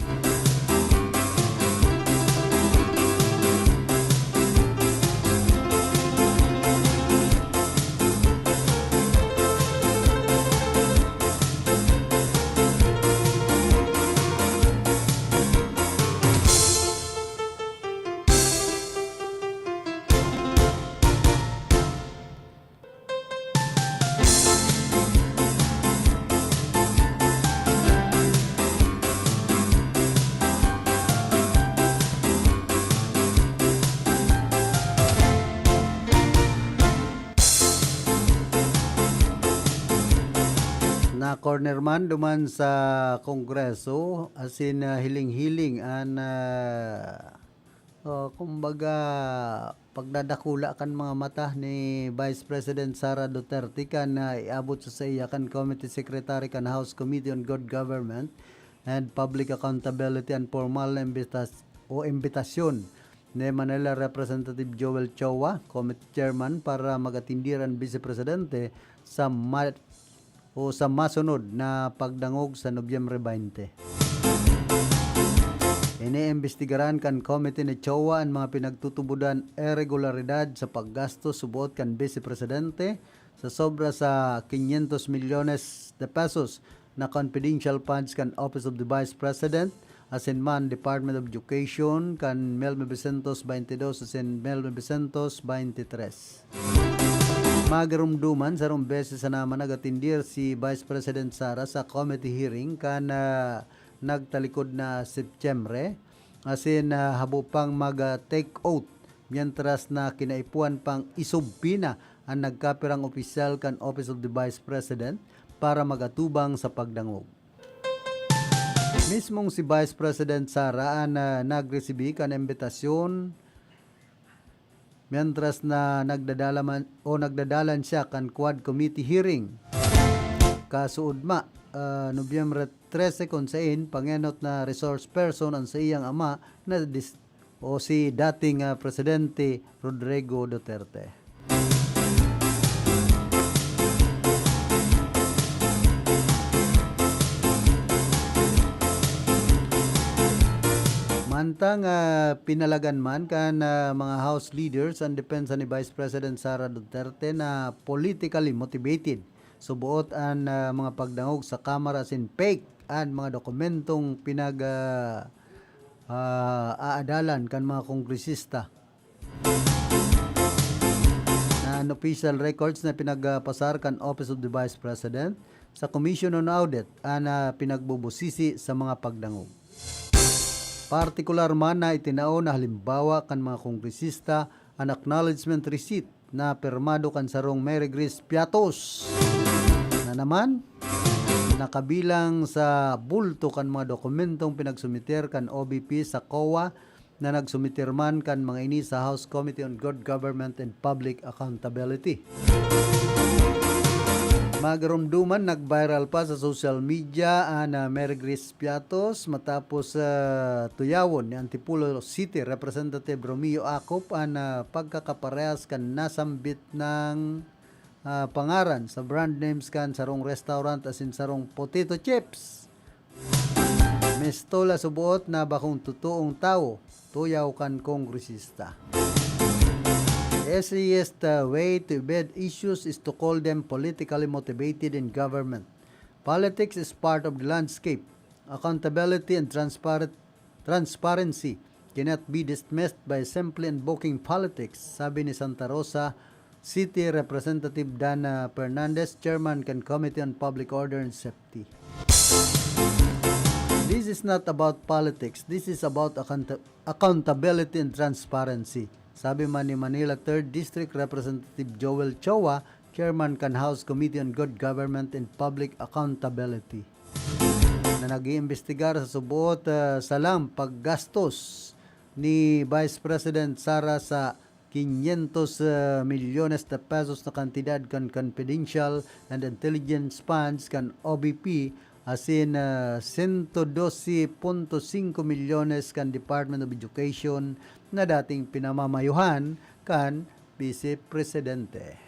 Na-corner man duman sa Kongreso, asin, ah, hiling-hiling an, ah, Oh, kumbaga, pagdadakula kan mga mata ni Vice President Sara Duterte kan, ah, iabot sa saiya kan Committee Secretary kan House Committee on Good Government and Public Accountability an formal na imbitas-, o imbitasyon ni Manila Representative Joel Choa, Committee Chairman, para mag-atindir an Vice Presidente sa ma-, o sa masunod na pagdangog sa Nobyembre twenty. Iniimbestigaran kan komite ni Choa an mga pinagtutubodan iregularidad sa paggastos suboot kan Vice Presidente sa sobra sa quinientos milyones de pesos na confidential funds kan Office of the Vice President, asin man Department of Education kan mil novecientos baintidos asin mil novecientos baintitres. Magarumduman, sarong beses sana man nag-atindir si Vice President Sara sa committee hearing kan, ah, nagtalikod na Setyembre, asin, ah, habo pang mag, ah, take oath, mientras na kinaipuhan pang isubpina an nagkapirang opisyal kan Office of the Vice President para mag-atubang sa pagdangog. Mismong si Vice President Sara an, ah, nagresibi kan imbitasyon, mientras na nagdadalaman o nagdadalan siya kan Quad Committee hearing. Kasuodma, ah, Nobyembre trese, kun sain pangenot na resource person an saiyang ama na dis-, o si dating, ah, Presidente Rodrigo Duterte. Mantang, ah, pinalagan man kan, ah, mga House leaders an depensa ni Vice President Sara Duterte na politically motivated. Suboot an, ah, mga pagdangog sa Kamara asin fake an mga dokumentong pinag, ah, ah, aadalan kan mga kongresista na unofficial records na pinagpasar kan Office of the Vice President sa Commission on Audit an, ah, pinagbubusisi sa mga pagdangog. Partikular man na itinao na halimbawa kan mga kongresista an acknowledgement receipt na pirmado kan sarong Mary Grace Piatos na naman nakabilang sa bulto kan mga dokumentong pinagsumiter kan O V P sa COA na nagsumiter man kan mga ini sa House Committee on Good Government and Public Accountability. Magarumduman, nag-viral pa sa social media an, ah, Mary Grace Piatos matapos, ah, tuyawon ni Antipolo City Representative Romeo Acop an, ah, pagkakaparehas kan nasambit nang, ah, pangaran sa brand names kan sarong restaurant asin sarong potato chips. Mistola suboot na bakong totoong tawo, tuyaw kan kongresista. The easiest, uh, way to evade issues is to call them politically motivated in government. Politics is part of the landscape. Accountability and transparent, transparency cannot be dismissed by simply invoking politics, sabi ni Santa Rosa City Representative Dana Fernandez, chairman kan Committee on Public Order and Safety. This is not about politics. This is about account-, accountability and transparency, sabi man ni Manila Third District Representative Joel Choa, chairman kan House Committee on Good Government and Public Accountability, na nag-iimbestigar sa suboot, ah, sa lam paggastos ni Vice President Sara sa quinientos, ah, milyones de pesos na kantidad kan confidential and intelligence funds kan O B P, asin, ah, sento dose punto singko milyones kan Department of Education na dating pinamamayohan kan Vice Presidente.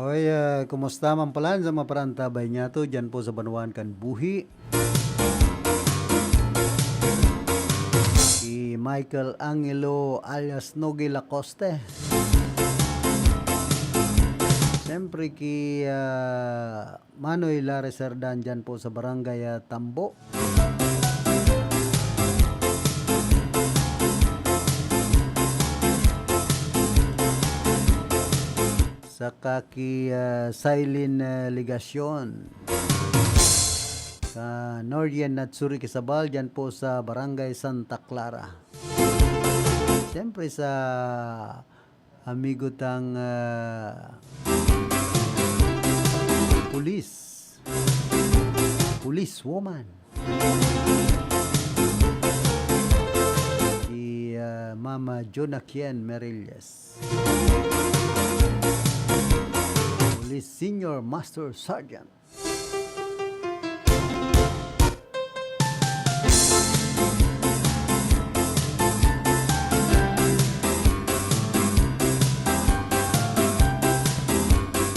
Hoy, ah, kumusta man palan sa mga parantabay niyato dyan po sa banwaan kan buhi? Si Michael Angelo alias Nogi Lacoste. Siyempre ki, ah, Manoy Larry Serdan dyan po sa Barangay, ah, Tambo. Saka ki, ah, Silene, ah, Legacion. Ka Norien Natsuri Quizabal dyan po sa Barangay Santa Clara. Siyempre sa amigo tang, ah, pulis. Police woman. Si, ah, Mama Jonakien Merillas. Police Senior Master Sergeant.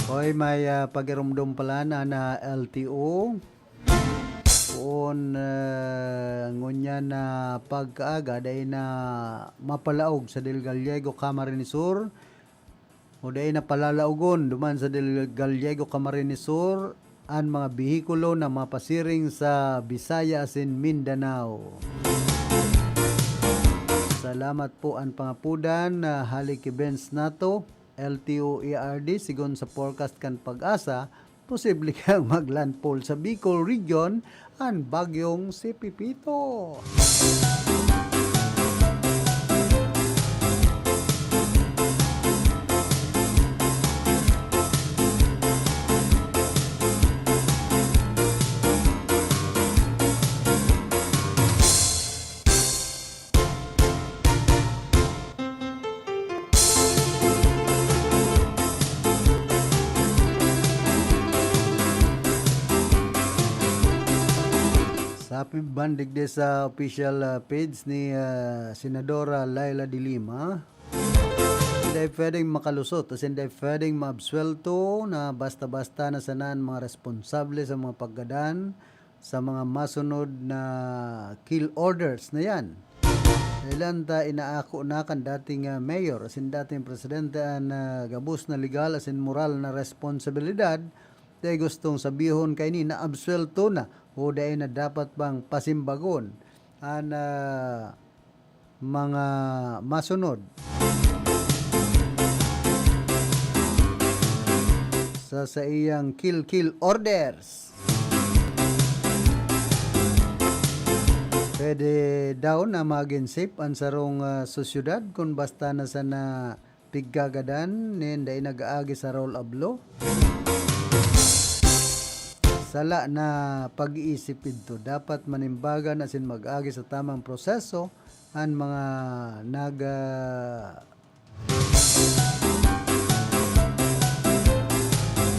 Hoy, may, ah, pagirumdom pala na, na L T O. Poon, ah, ngunyan na pagkaaga, dai na mapalaog sa Del Gallego, Camarines Sur, o dai na palalaogon duman sa Del Gallego, Camarines Sur, an mga behikulo na mapasiring sa Bisaya asin Mindanao. Salamat po an pangapodan na hali ki Benz Nato, L T O E R D, sigon sa forecast kan PAGASA, posible kayang mag-landfall sa Bicol Region an bagyong si Pepito. Sa pagbandig di sa official, ah, page ni, ah, Senadora Leila de Lima, hindi pwedeng makalusot, as in, hindi pwedeng maabsuwelto na basta-basta na sana ang mga responsable sa mga paggadan sa mga masunod na kill orders na yan. Dahilan ta inaako na kan dating, ah, mayor, asin dating presidente an, ah, gabos na legal asin moral na responsibilidad, dai gustong sabihon kaini na absuwelto na, o dai na dapat bang pasimbagon an, ah, mga masunod sa saiyang kill-kill orders? Pwede daw na magin safe an sarong, ah, sosyedad kun basta na sana piggagadan nin dai nag-aagi sa rule of law? Sala na pag-iisip idto. Dapat manimbagan asin mag-agi sa tamang proseso an mga nag, ah,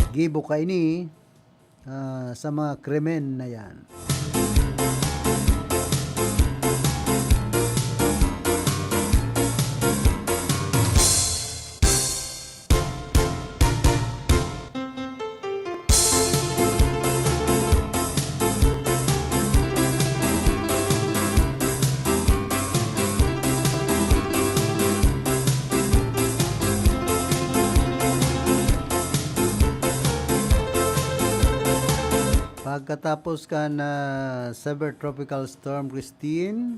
gibo kaini, ah, sa mga krimen na yan. Pagkatapos kan, ah, severe Tropical Storm Christine,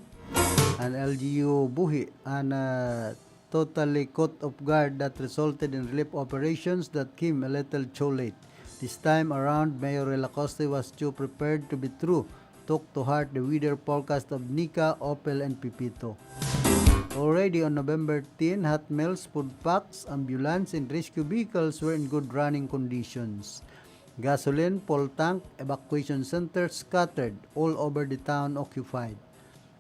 an L G U buhi an, ah, totally caught off guard that resulted in relief operations that came a little too late. This time around, Mayor Rey Lacoste was too prepared to be true, took to heart the weather forecast of Nika, Opel, and Pepito. Already on November ten, hot meals, food packs, ambulance, and rescue vehicles were in good running conditions. Gasoline, full tank, evacuation centers scattered all over the town occupied.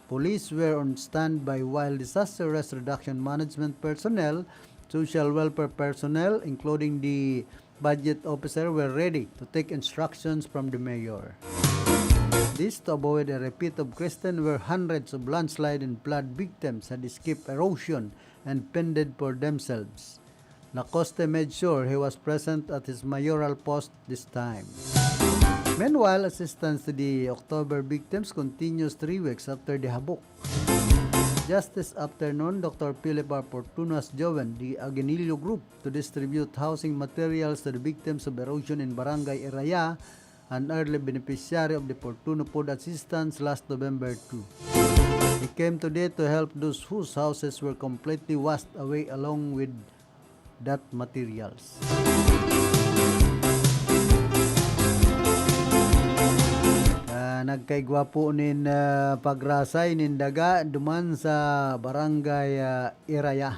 Police were on standby while disaster risk reduction management personnel, social welfare personnel, including the budget officer, were ready to take instructions from the mayor. This to avoid a repeat of Christine, where hundreds of landslide and flood victims had escaped erosion and fended for themselves. Lacoste made sure he was present at his mayoral post this time. Meanwhile, assistance to the October victims continues three weeks after the habok. Just this afternoon, Doctor Philip R. Fortuno has joined the Aguinaldo Group to distribute housing materials to the victims of erosion in Barangay Iraya, an early beneficiary of the Fortuno Food Assistance last November two. He came today to help those whose houses were completely washed away along with that materials. Ah, nagkaigwa po nin, ah, pagrasay nin daga duman sa Barangay, ah, Iraya.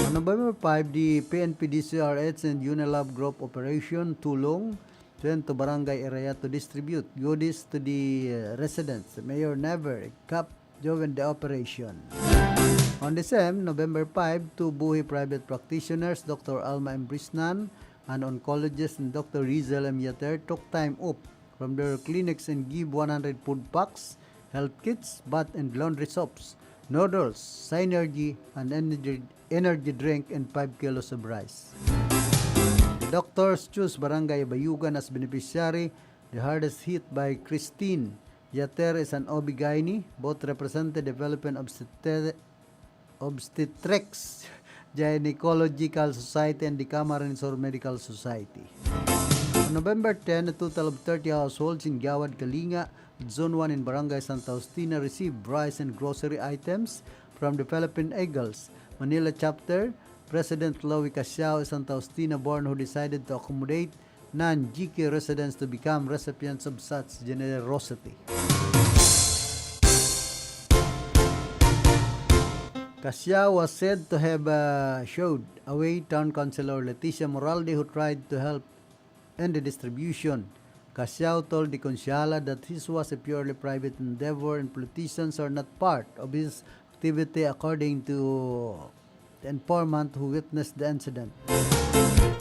On November five, the P N P D Z R H and Unilab Group Operation Tulong went to Barangay Iraya to distribute goodies to the, uh, residents. Mayor Never Cap joined the operation. On the same November five, two buhi private practitioners, Doctor Alma M. Brisnan, an oncologist, and Doctor Rizel M. Yater, took time off from their clinics and give one hundred food packs, health kits, bath and laundry soaps, noodles, Synergy, and energy, energy drink, and five kilos of rice. The doctors choose Barangay Bayugan as beneficiary, the hardest hit by Christine. Yater is an O B-gynae, both represented development obstet-, obstetrics, Gynecological Society and the Camarines Sur Medical Society. On November ten, a total of thirty households in Gawad Kalinga, Zone one in Barangay Santa Justina, received rice and grocery items from the Philippine Eagles Manila Chapter, President Louie Casiao, a Santa Justina born who decided to accommodate non-G K residents to become recipients of such generosity. Casiao was said to have, uh, showed away Town Councilor Leticia Moralde, who tried to help in the distribution. Casiao told the Konsehala that this was a purely private endeavor and politicians are not part of his activity, according to the informant who witnessed the incident.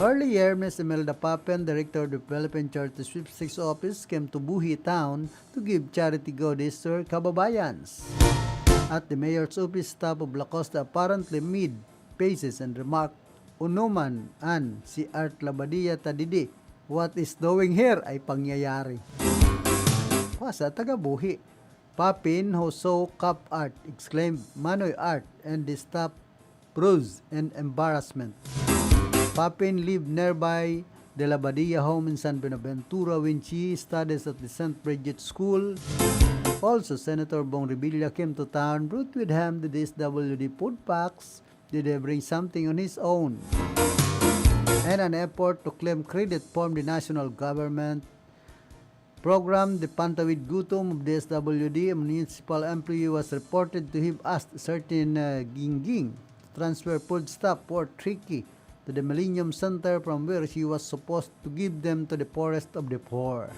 Earlier, Miss Imelda Papin, director of the Philippine Charity Sweepstakes Office, came to Buhi Town to give charity goodies to her kababayans. At the mayor's office, staff of Lacoste apparently made faces and remarked, "Uno man an si Art Labadia ta didi, what is doing here?" ay pangyayari. Pasa taga Buhi. Papin, who saw cup art, exclaimed, "Manoy Art," and the staff froze in embarrassment. Papin lived nearby de la Badia home in San Buenaventura when she studies at the Saint Bridget School. Also, Senator Bong Revilla came to town, brought with him the D S W D food packs. Did he bring something on his own? And an effort to claim credit from the national government program, the Pantawid Gutom of D S W D, a municipal employee, was reported to have asked certain, uh, Gingging to transfer food stuff for Tricky to the Millennium Center, from where she was supposed to give them to the poorest of the poor.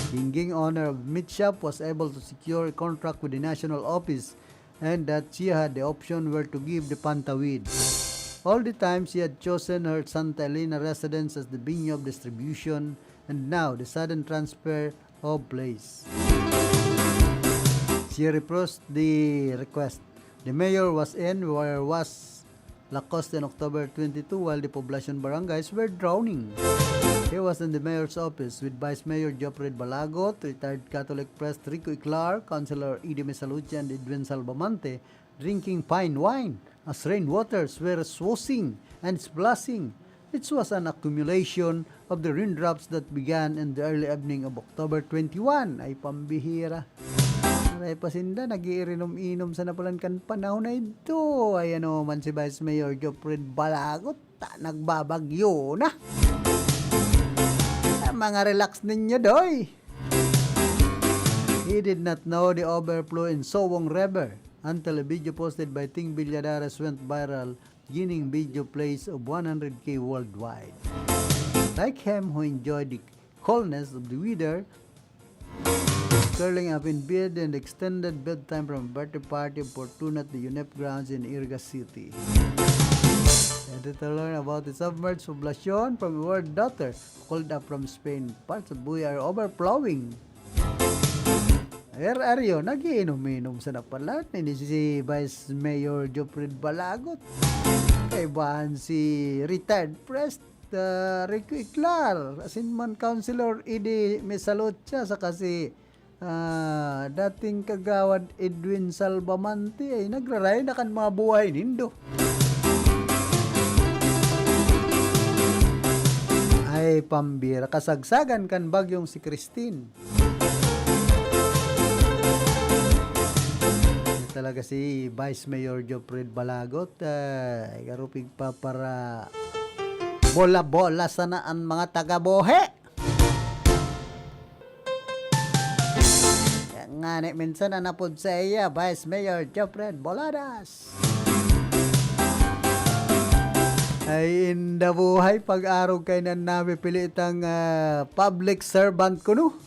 Gingging, owner of meat shop, was able to secure a contract with the national office and that she had the option where to give the Pantawid. All the time, she had chosen her Santa Elena residence as the venue of distribution, and now the sudden transfer of place. She refused the request. The mayor was in where was Lacoste in October twenty-two, while the Poblacion barangays were drowning. He was in the mayor's office with Vice Mayor Geoffrey Balagot, retired Catholic priest Rico Iclar, Councilor Edi Mesalucha, and Edwin Salvamante, drinking fine wine as rainwaters were swooshing and splashing. It was an accumulation of the raindrops that began in the early evening of October twenty-one. Ay, pambihira. Aray pa sinda, nag-iirinom-inom sa napalan kan panahon na ito. Ay, ano man si Vice Mayor Geoffrey Balagot, ta, nagbabagyo na. Ah, mga relax ninyo, doy. He did not know the overflow in Sowong River until a video posted by Ting Villadares went viral, gaining video plays of one hundred K worldwide. Like him, who enjoyed the coolness of the weather, curling up in bed and extended bedtime from a birthday party of Fortuna at the UNEP grounds in Iriga City. And to learn about the submerged Poblacion from our daughter, called up from Spain, parts of Buya are overflowing. Ayer aryo, nagiinom-inom sa napalan ni si Vice Mayor Geoffrey Balagot. Kaibahan si retired Prest, ah, Rico Iclar, asin man Councilor Edi Mesalucha, saka si, ah, dating Kagawad Edwin Salvamante ay nagraray na kan mga buhay nindo. Ay, pambira, kasagsagan kan bagyong si Christine. Talaga si Vice Mayor Geoffrey Balagot, ah, garo pigpapara bola-bola sana an mga taga-Bohe. Kaya ngani minsan an apod saiya, Vice Mayor Geoffrey Boladas. Ay, inda buhay, pag-arog kainan napipili itang, ah, public servant kuno.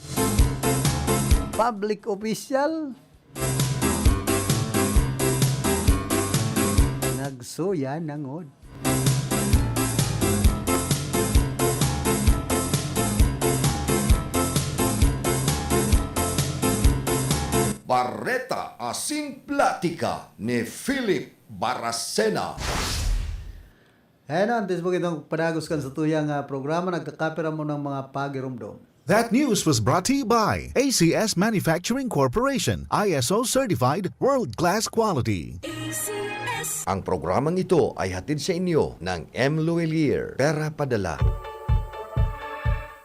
Public official. Nagsuya nangod. Bareta asin platika ni Philip Baracena. Ayan na, antes mo kitang padagos kan satuyang, ah, programa, nagkakapira mo ng mga pagirumdom. That news was brought to you by A C S Manufacturing Corporation, I S O certified, world-class quality. Ang programang ito ay hatid sa inyo ng M Luwilier, Pera Padala.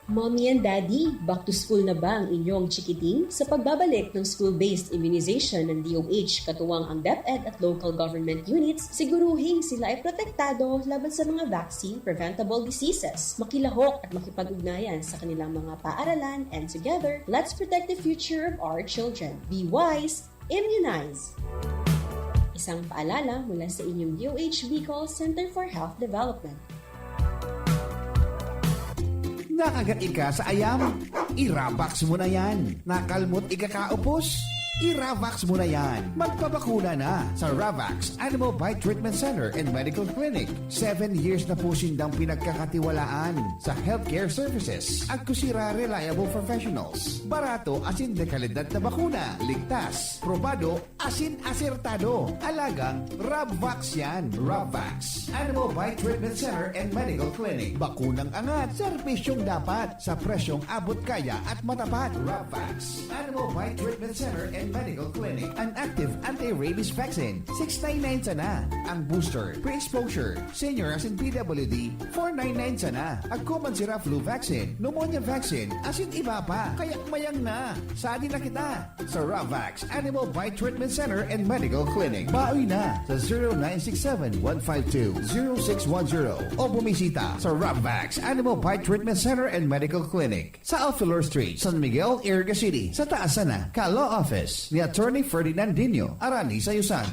Mommy and Daddy, back to school na ba ang inyong chikiting? Sa pagbabalik ng school-based immunization ng D O H, katuwang ang DepEd at local government units, siguruhing sila ay protektado laban sa mga vaccine-preventable diseases. Makilahok at makipag-ugnayan sa kanilang mga paaralan, and together, let's protect the future of our children. Be wise, immunize! Isang paalala mula sa inyong D O H Bicol Center for Health Development. Nakagat ika sa ayam? I-Ravax mo na yan. Nakalmot ika kaupos? I-Ravax mo na yan. Magpabakuna na sa Ravax Animal Bite Treatment Center and Medical Clinic. Seven years na po sindang pinagkakatiwalaan sa healthcare services. Agkusira reliable professionals. Barato asin de kalidad na bakuna. Ligtas, probado, asin asertado. Alagang Ravax yan. Ravax Animal Bite Treatment Center and Medical Clinic. Bakunang angat, serbisyong dapat, sa presyong abot kaya at matapat. Ravax Animal Bite Treatment Center and Medical Clinic, an active anti-rabies vaccine, six nine nine sana. Ang booster, pre-exposure, senior asin P W D, four nine nine sana. Agko man sira flu vaccine, pneumonia vaccine, asin iba pa. Kaya mayang na. Sadi na kita sa Ravax Animal Bite Treatment Center and Medical Clinic. Baoy na sa zero nine six seven one five two zero six one zero o bumisita sa Ravax Animal Bite Treatment Center and Medical Clinic sa Alfilor Street, San Miguel, Iriga City, sa taas sana ka Law Office ni Attorney Ferdinandinho Arani Sayusan.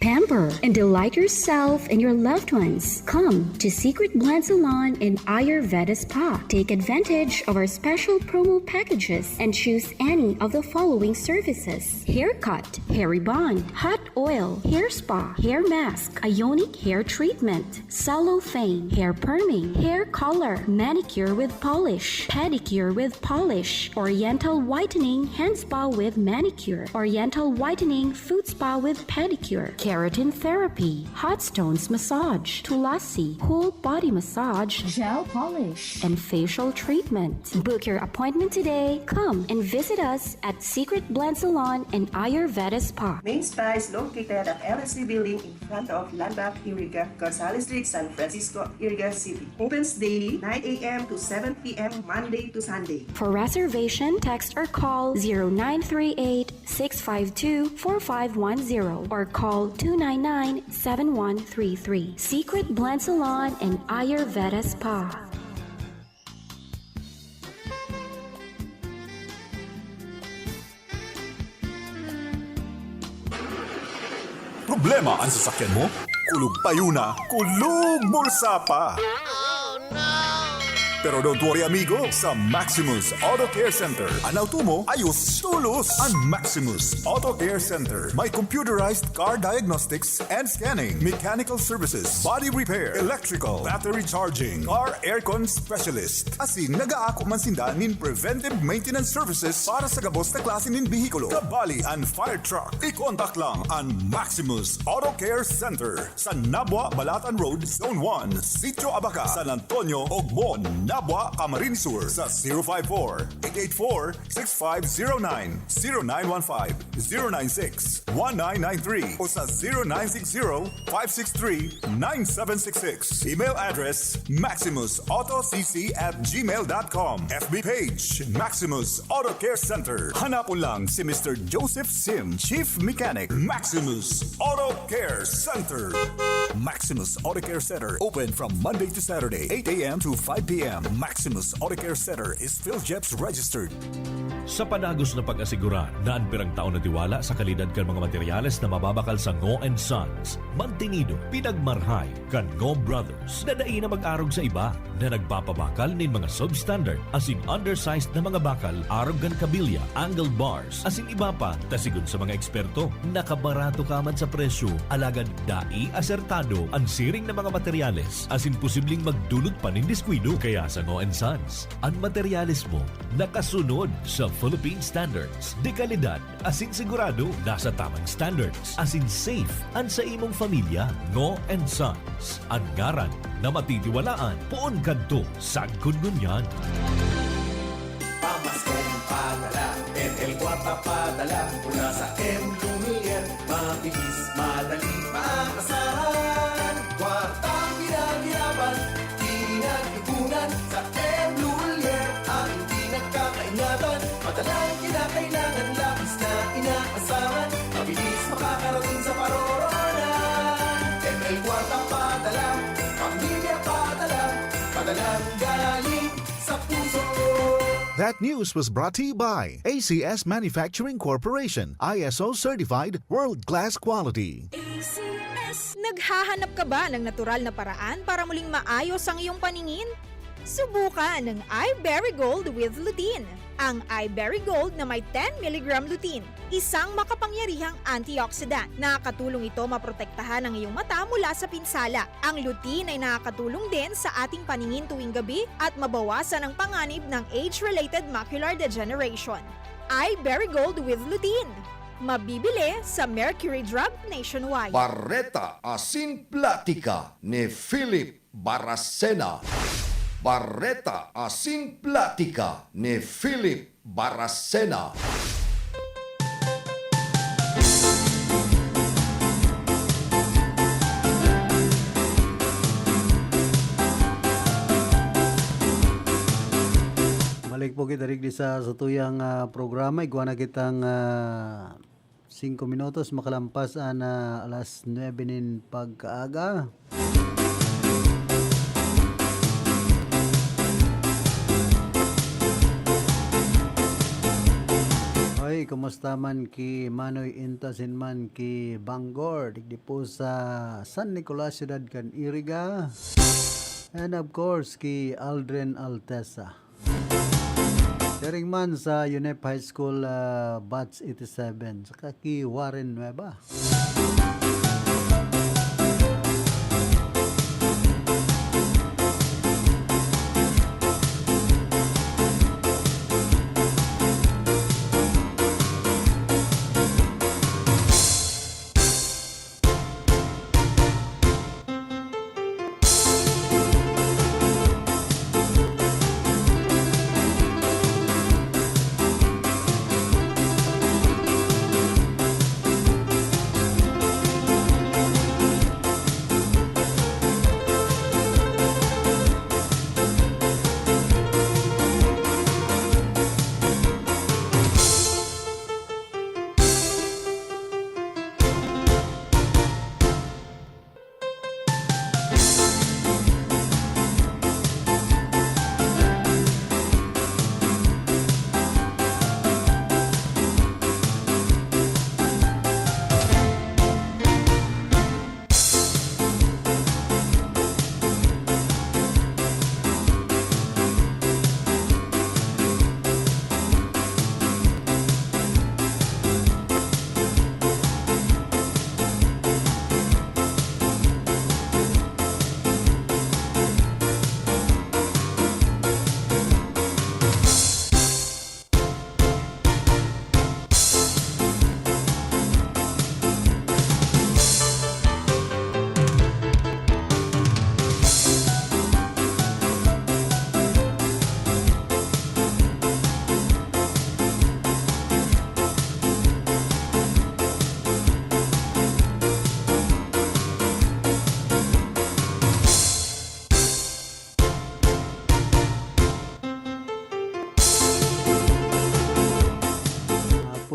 Pamper and delight yourself and your loved ones. Come to Secret Blend Salon and Ayurveda Spa. Take advantage of our special promo packages and choose any of the following services: haircut, hair rebond, hot oil, hair spa, hair mask, ionic hair treatment, cellophane, hair perming, hair color, manicure with polish, pedicure with polish, oriental whitening, hand spa with manicure, oriental whitening, foot spa with pedicure, keratin therapy, hot stones massage, tulasi, whole body massage, gel polish, and facial treatment. Book your appointment today. Come and visit us at Secret Blend Salon and Ayurveda Spa. Main Spa is located at L S C Building in front of Landmark Iriga, Gonzales Street, San Francisco, Iriga City. Opens daily, nine a.m. to seven p.m., Monday to Sunday. For reservation, text or call zero nine three eight, six five two, four five one zero or call two nine nine, seven one three three. Secret Blend Salon and Ayurveda Spa. Problema an sasakyan mo? Kulog payo na, kulog bulsa pa! Pero don't worry, amigo, sa Maximus Auto Care Center, an auto mo ayos tolos. An Maximus Auto Care Center may computerized car diagnostics and scanning, mechanical services, body repair, electrical, battery charging, car aircon specialist. Asin nagaako man sinda nin preventive maintenance services para sa gabos na klase nin behikulo, kabali an fire truck. I-contact lang an Maximus Auto Care Center sa Nabua, Balatan Road, Zone one, Sitio Abaca, San Antonio, Ogmon, Nabua, Camarines Sur sa zero five four, eight eight four, six five zero nine, zero nine one five, zero nine six, one nine nine three o sa zero nine six zero, five six three, nine seven six six. Email address, maximus auto c c at gmail dot com. F B page, Maximus Auto Care Center. Hanapon lang si Mister Joseph Sim, Chief Mechanic, Maximus Auto Care Center. Maximus Auto Care Center, open from Monday to Saturday, eight a.m. to five p.m. Maximus Auto Care Center is PhilJEPS registered. Sa padagos na pag-asigurar na an pirang taon na tiwala sa kalidad kan mga materyales na mababakal sa Ngo and Sons, mantinido, pinagmarhay kan Ngo Brothers na dai na mag-arog sa iba na nagpapabakal nin mga substandard asin undersized na mga bakal arog kan kabilya, angled bars, asin iba pa, ta sigon sa mga eksperto, nakabarato ka man sa presyo, alagad dai asertado an siring na mga materyales asin posibleng magdulot pa nin diskuido. Kaya sa Ngo and Sons, an materyales mo nakasunod sa Philippine standards de kalidad asin sigurado nasa tamang standards asin safe an sa imong pamilya. Ngo and Sons, an ngaran na matitiwalaan poon kadto sagkod ngunyan. Pamaskong padala, M L Kwarta padala, mula sa M Lumiere, mabilis, madali, maasahan. Kwartang pinaghirapan, pinag-ipunan, sa M Lumiere, aking pinagkakaingatan. Padalang kinakailangan, labis na inaasahan. Mabilis makakarating sa paroroonan. M L Kwarta padala, pamilya padala, padalang galing sa puso. That news was brought to you by A C S Manufacturing Corporation, I S O certified, world-class quality. A C S. Naghahanap ka ba ng natural na paraan para muling maayos ang iyong paningin? Subukan ang Iberry Gold with Lutein. Ang Iberry Gold na may ten milligram lutein, isang makapangyarihang antioxidant. Nakakatulong ito maprotektahan ang iyong mata mula sa pinsala. Ang lutein ay nakakatulong din sa ating paningin tuwing gabi at mabawasan ang panganib ng age-related macular degeneration. Iberry Gold with Lutein. Mabibili sa Mercury Drug nationwide. Bareta asin platika ni Philip Baracena. Bareta asin platika ni Philip Baracena. Balik po kita digdi sa satuyang, ah, programa. Igwa na kitang, ah, singko minutos makalampas an, ah, alas nuebe nin pagkaaga. Hoy, kumusta man ki Manoy Intasin man ki Bangor, digdi po sa San Nicolas, siyudad kan Iriga. And of course, ki Aldrin Altesa. Siring man sa UNEP High School, ah, Batch eighty-seven, saka ki Warren Nueva.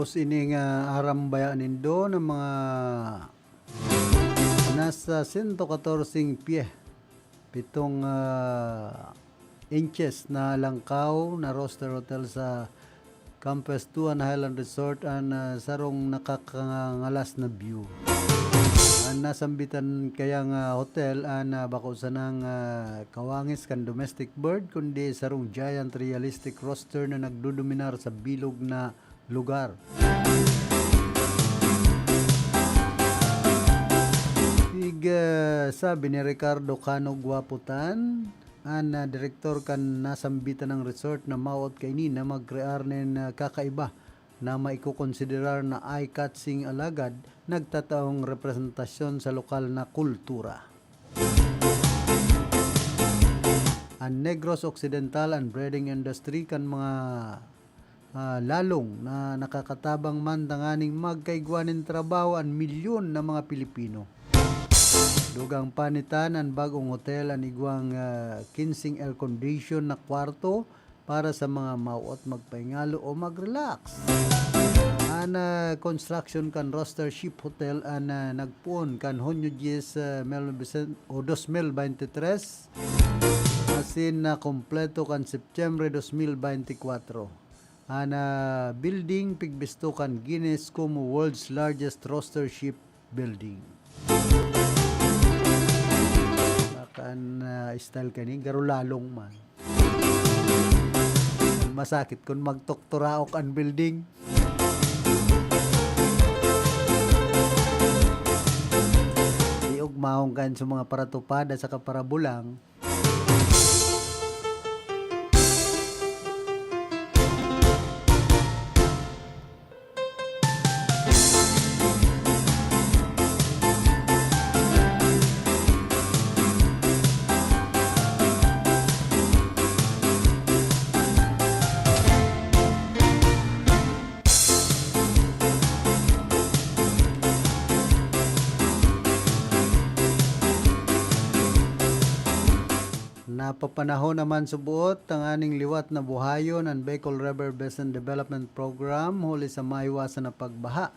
Tapos ining, ah, aram baya nindo na mga nasa sento katorseng pie, pitong, ah, inches na langkaw na Roster Hotel sa Campestuan Highland Resort an, ah, sarong nakakangalas na view. An nasambitan kayang, ah, hotel an, ah, bako sanang, ah, kawangis kan domestic bird, kundi sarong giant realistic roster na nagdodominar sa bilog na lugar. Ig, ah, sabi ni Ricardo Cano Guapotan, an, ah, direktor kan nasambitang resort, na mawot kaini na magkrear nin, ah, kakaiba na maikokonsiderar na eye-catching, alagad nagtataong representasyon sa lokal na kultura. An Negros Occidental, an breeding industry kan mga, ah, lalong na nakakatabang man tanganing magkaigwa nin trabaho an milyon na mga Pilipino. Dugang pa nitan, an bag-ong hotel an igwang, ah, kinseng air condition na kwarto para sa mga mawot magpahingalo o mag-relax. An, ah, construction kan Roster Ship Hotel an, ah, nagpoon kan Hunyo dyes, ah, mil novesyen-, o dos mil baynte tres, asin nakompleto kan Setyembre dos mil baynte kwatro. An, ah, building pigbisto kan Guinness como World's Largest Roster Ship Building. Baka an, ah, style kani, garo lalong man. Masakit kun magtukturaok an building. Iugmahon kan sa mga paratupada saka parabulang. Mapapanahon naman subuot tanganing liwat na buhayon an Bicol River Basin Development Program huli sa maiwasan na pagbaha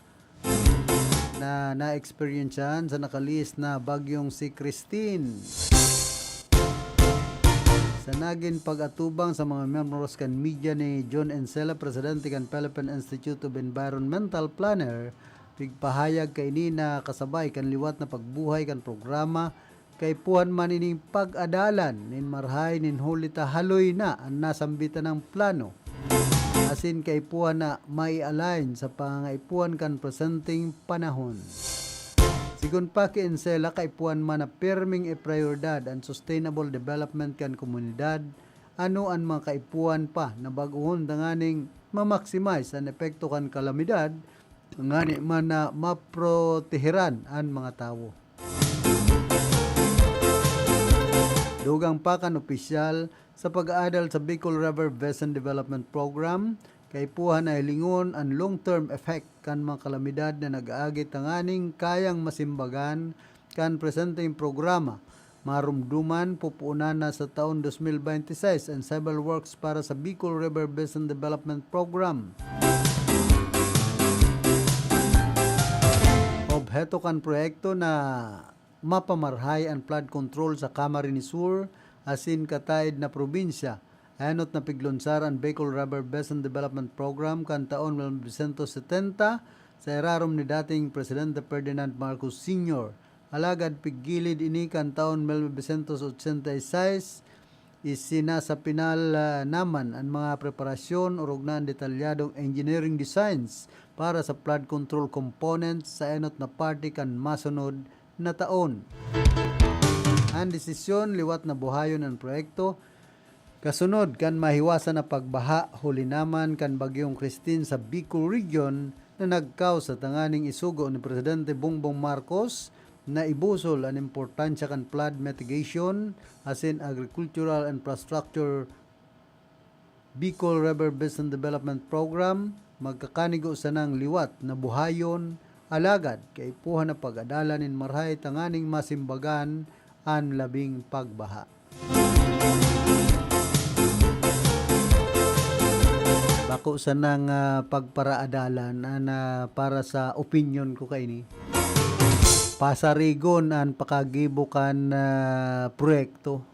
na naeksperyensyahan sa nakalihis na bagyong si Christine. Sa nagin pag-atubang sa mga miyembros kan media ni John Encela, presidente kan Philippine Institute of Environmental Planner, pigpahayag kaini na kasabay kan liwat na pagbuhay kan programa, kaipuhan man ining pag-adalan nin marhay nin huli ta haloy na an nasambitan nang plano, asin kaipuhan na mai-align sa pangangaipuhan kan presenteng panahon. Sigon pa ki Encela, kaipuhan man na pirming iprioridad an sustainable development kan komunidad, ano an mga kaipuhan pa na bag-ohon tanganing ma-maximize an epekto kan kalamidad, ngani man na maproteheran an mga tawo. Dugang pa kan opisyal, sa pag-aadal sa Bicol River Basin Development Program, kaipuhan na hilingon an long-term effect kan mga kalamidad na nag-aagi tanganing kayang masimbagan kan presenteng programa. Marumduman, pupunan na sa taon dos mil bente seis an civil works para sa Bicol River Basin Development Program. Obheto kan proyekto na mapamarhay an flood control sa Camarines Sur asin kataed na probinsya. Enot na piglunsar an Bicol River Basin Development Program kan taon mil novecientos setenta sa irarom ni dating Presidente Ferdinand Marcos Senior. Alagad piggilid ini kan taon mil novecientos ochenta y seis, isinasapinal, ah, naman an mga preparasyon orog na an detalyadong engineering designs para sa flood control components sa enot na parte kan masunod na taon. An desisyon liwat na buhayon an proyekto kasunod kan mahiwasan na pagbaha huli naman kan Bagyong Christine sa Bicol Region na nagkaos sa tanganing isugo ni Presidente Bongbong Marcos na ibusol an importansya kan flood mitigation asin agricultural infrastructure Bicol River Basin Development Program, magkakanigo sanang liwat na buhayon, alagad kaipuhan na pag-adalan nin marhay tanganing masimbagan an labing pagbaha. Bako sanang, ah, pagparaadalan an, ah, para sa opinyon ko kaini. Pasarigon an pakagibo kan, ah, proyekto.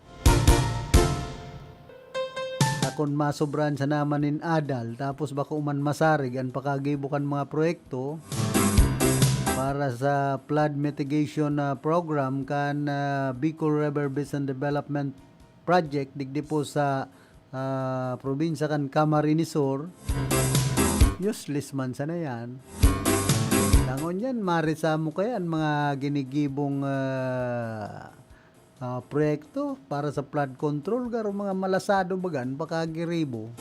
Takon masobrahan sana man nin adal, tapos bako man masarig an pakagibo kan mga proyekto para sa flood mitigation, ah, program kan, ah, Bicol River Basin Development Project digdi po sa, ah, probinsya kan Camarines Sur. Useless man sana yan. Dangon yan, maresamo kaya an mga ginigibong, ah, ah, proyekto para sa flood control, garo mga malasado bagan, pakagiribo.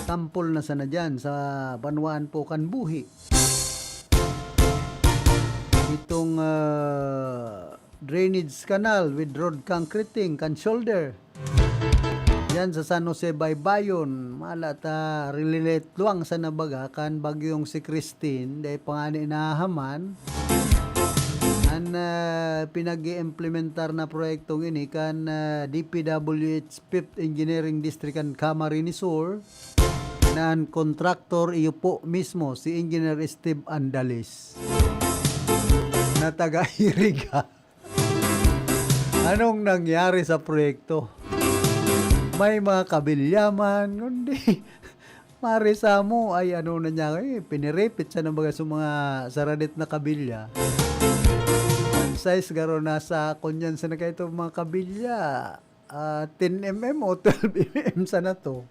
Sampol na sana dyan sa banwaan po kan buhi. Itong, ah, drainage canal with road concreting kan shoulder. Yan sa San Jose Baybayon, mala ta relate lang sa nabaga kan bagyong si Christine, dai pa ngani nahahaman. An, ah, pinag-iimplementar na proyektong ini kan, ah, D P W H Fifth Engineering District kan Camarines Sur, na an kontraktor iyo po mismo, si Engineer Steve Andales, na taga Iriga. Anong nangyari sa proyekto? May mga kabilya man, kundi maresamo, ay ano na niya, eh, piniripit siya ng baga sa mga saradit na kabilya. Ang size garo nasa, kunyan sa na kaito mga kabilya, ah, ten M M o twelve M M sana to.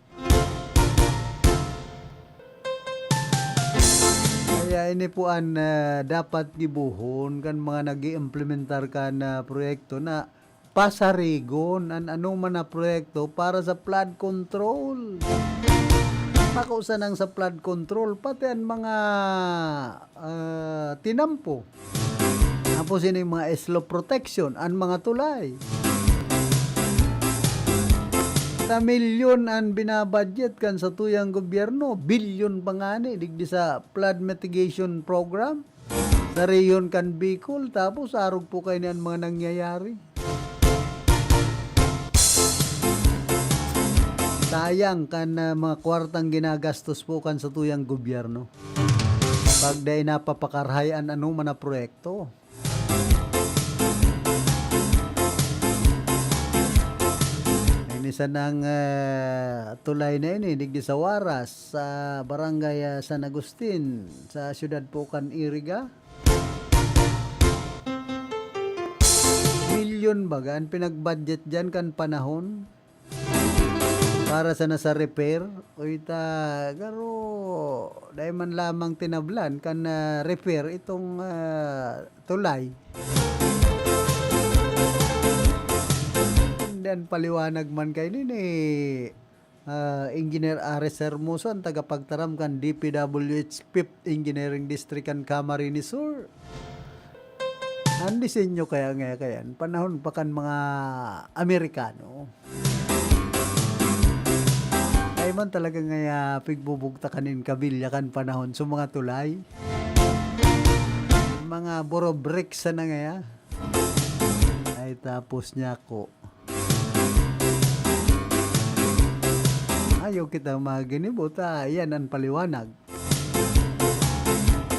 Kaya ini po an, ah, dapat gibohon kan mga nag-iimplementar kan, ah, proyekto na pasarigon an anoman na proyekto para sa flood control. Bako sanang sa flood control, pati an mga, ah, tinampo. Tapos ini mga slope protection, an mga tulay. Sa milyon an binabudget kan satuyang gobyerno, bilyon pa ngani digdi sa flood mitigation program sa rehiyon kan Bicol, tapos arog po kaini an mga nangyayari. Sayang kan, ah, mga kwartang ginagastos po kan satuyang gobyerno. Pag dai napapakarhay an anoman na proyekto. Ini sanang, ah, tulay na ini, digdi sa Waras, sa barangay, ah, San Agustin, sa siyudad po kan Iriga. Milyon baga an pinagbudget diyan kan panahon para sana sa repair. Uy, ta, garo, dai man lamang tinablan kan, ah, repair itong, ah, tulay. And then, paliwanag man kaini ni, ah, Engineer Aris Hermoso, ang tagapagtaram kan D P W H Fifth Engineering District kan Camarines Sur. Ang disenyo kaya nga kayan, panahon pa kan mga Amerikano. Ay man talaga ngaya pigbubugtakan nin kabilya kan panahon sa mga tulay. Mga buro bricks sana ngaya. Ay, tapos niya ko. Ayaw kita maginibo, ta, yan ang paliwanag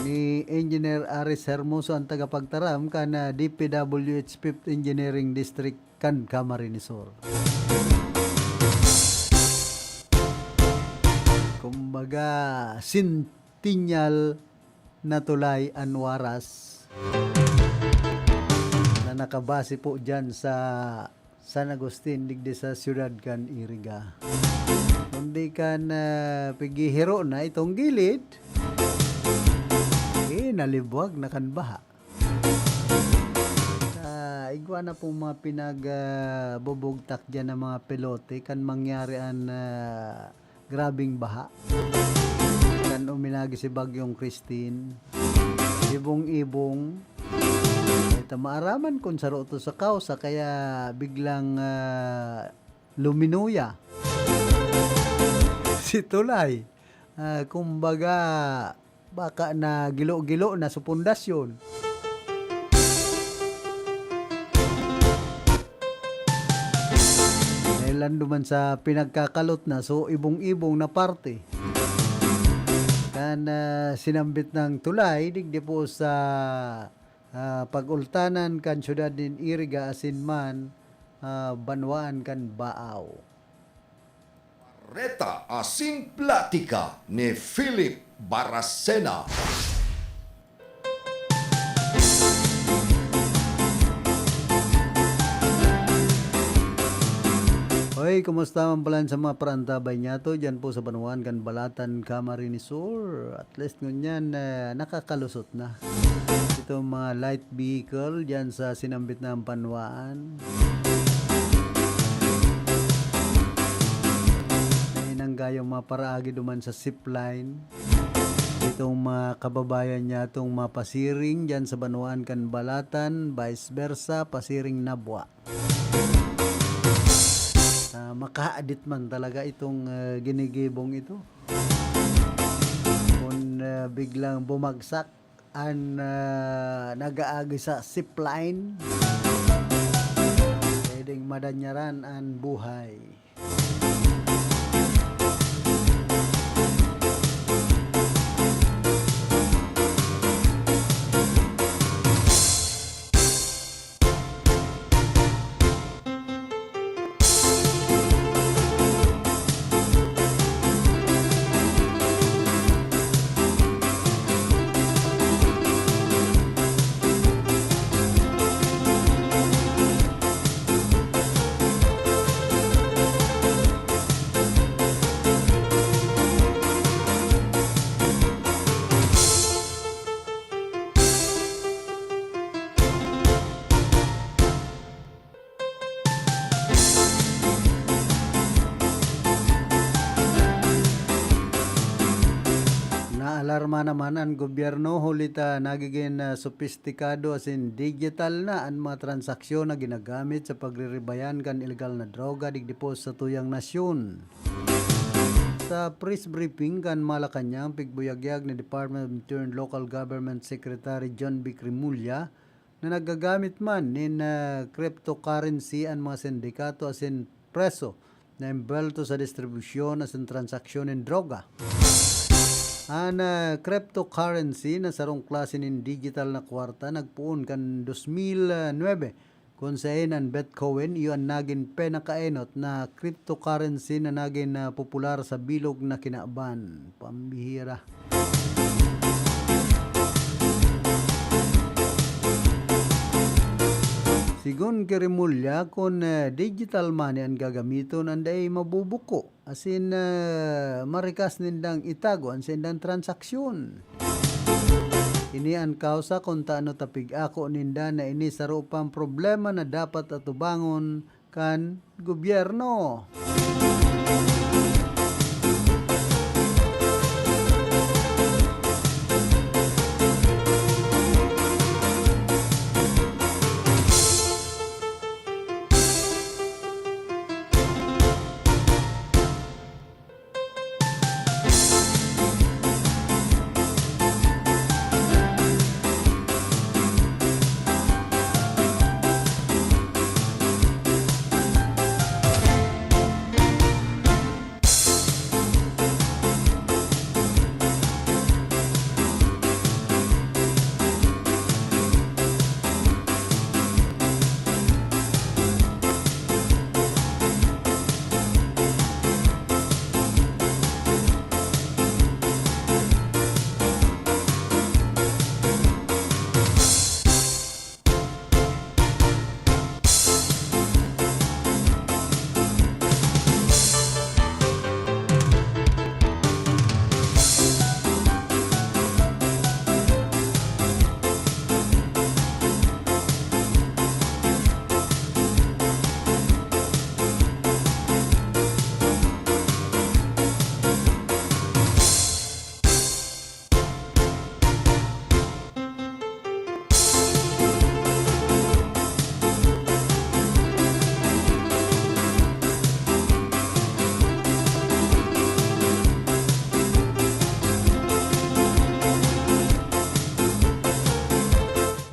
ni Engineer Aris Hermoso, ang tagapagtaram kan, ah, D P W H Fifth Engineering District kan Camarines Sur. Kumbaga, sentenyal na tulay an Waras na nakabase po diyan sa San Agustin, digdi sa siyudad kan Iriga. Kundi kan, ah, pighihiro na itong gilid, eh, nalibwag na kan baha. Sa igwa na pong mga pinag, ah, bubugtak diyan ng mga pelote, kan mangyari an, ah, grabeng baha. Kan uminagi si Bagyong Christine, ibong-ibong. Ito, maaraman kun saro to sa kausa, kaya biglang, ah, luminuya si tulay. Ah, kumbaga, baka na gilo-gilo na sa pundasyon. Dahil lang duman sa pinagkakalot na, so ibong-ibong na parte. Kan, ah, sinambit ng tulay, digdi po sa, ah, pag-ultanan kan siyudad nin Iriga asin man, ah, banwaan kan Baao. Reta asin platika ni Philip Baracena. Hoy, kumusta man pala sa mga parantabay niyato diyan po sa banwaan kan Balatan, Camarines Sur? At least ngunyan, eh, nakakalusot na itong mga light vehicle diyan sa sinambit na banwaan. May nanggayong mga paraagi duman sa zipline. Itong mga kababayan niya, itong mga pasiring diyan sa banwaan kan Balatan, vice versa, pasiring Nabua. Ah, makaadit man talaga itong, ah, ginigibong ito. Kung, ah, biglang bumagsak an, ah, nag-aagi sa zipline, pwedeng madanyaran an buhay. Naalarma naman an gobyerno huli ta nagigin, ah, sopistikado asin digital na an mga transaksyon na ginagamit sa pagriribayan kan ilegal na droga digdi po sa tuyang nasyon. Sa press briefing kan Malacañang, pigbuyagyag ni Department of Interior and Local Government Secretary John Vic Remulla, na naggagamit man nin, ah, cryptocurrency an mga sindikato asin preso na embwelto sa distribusyon asin transaksyon nin droga. An, ah, cryptocurrency na sarong klase nin digital na kwarta nagpoon kan dos mil nuebe, kun saen an Bitcoin iyo an nagin pinakaenot na cryptocurrency na nagin, ah, popular sa bilog na kinaban. Pambihira. Sigon ki Remulla, kun, eh, digital money an gagamiton, an dai mabubuko, asin, eh, marikas nindang itago an saindang transaksyon. Ini an kausa kun tano ta pig-ako ninda na ini saro pang problema na dapat atubangon kan gobyerno.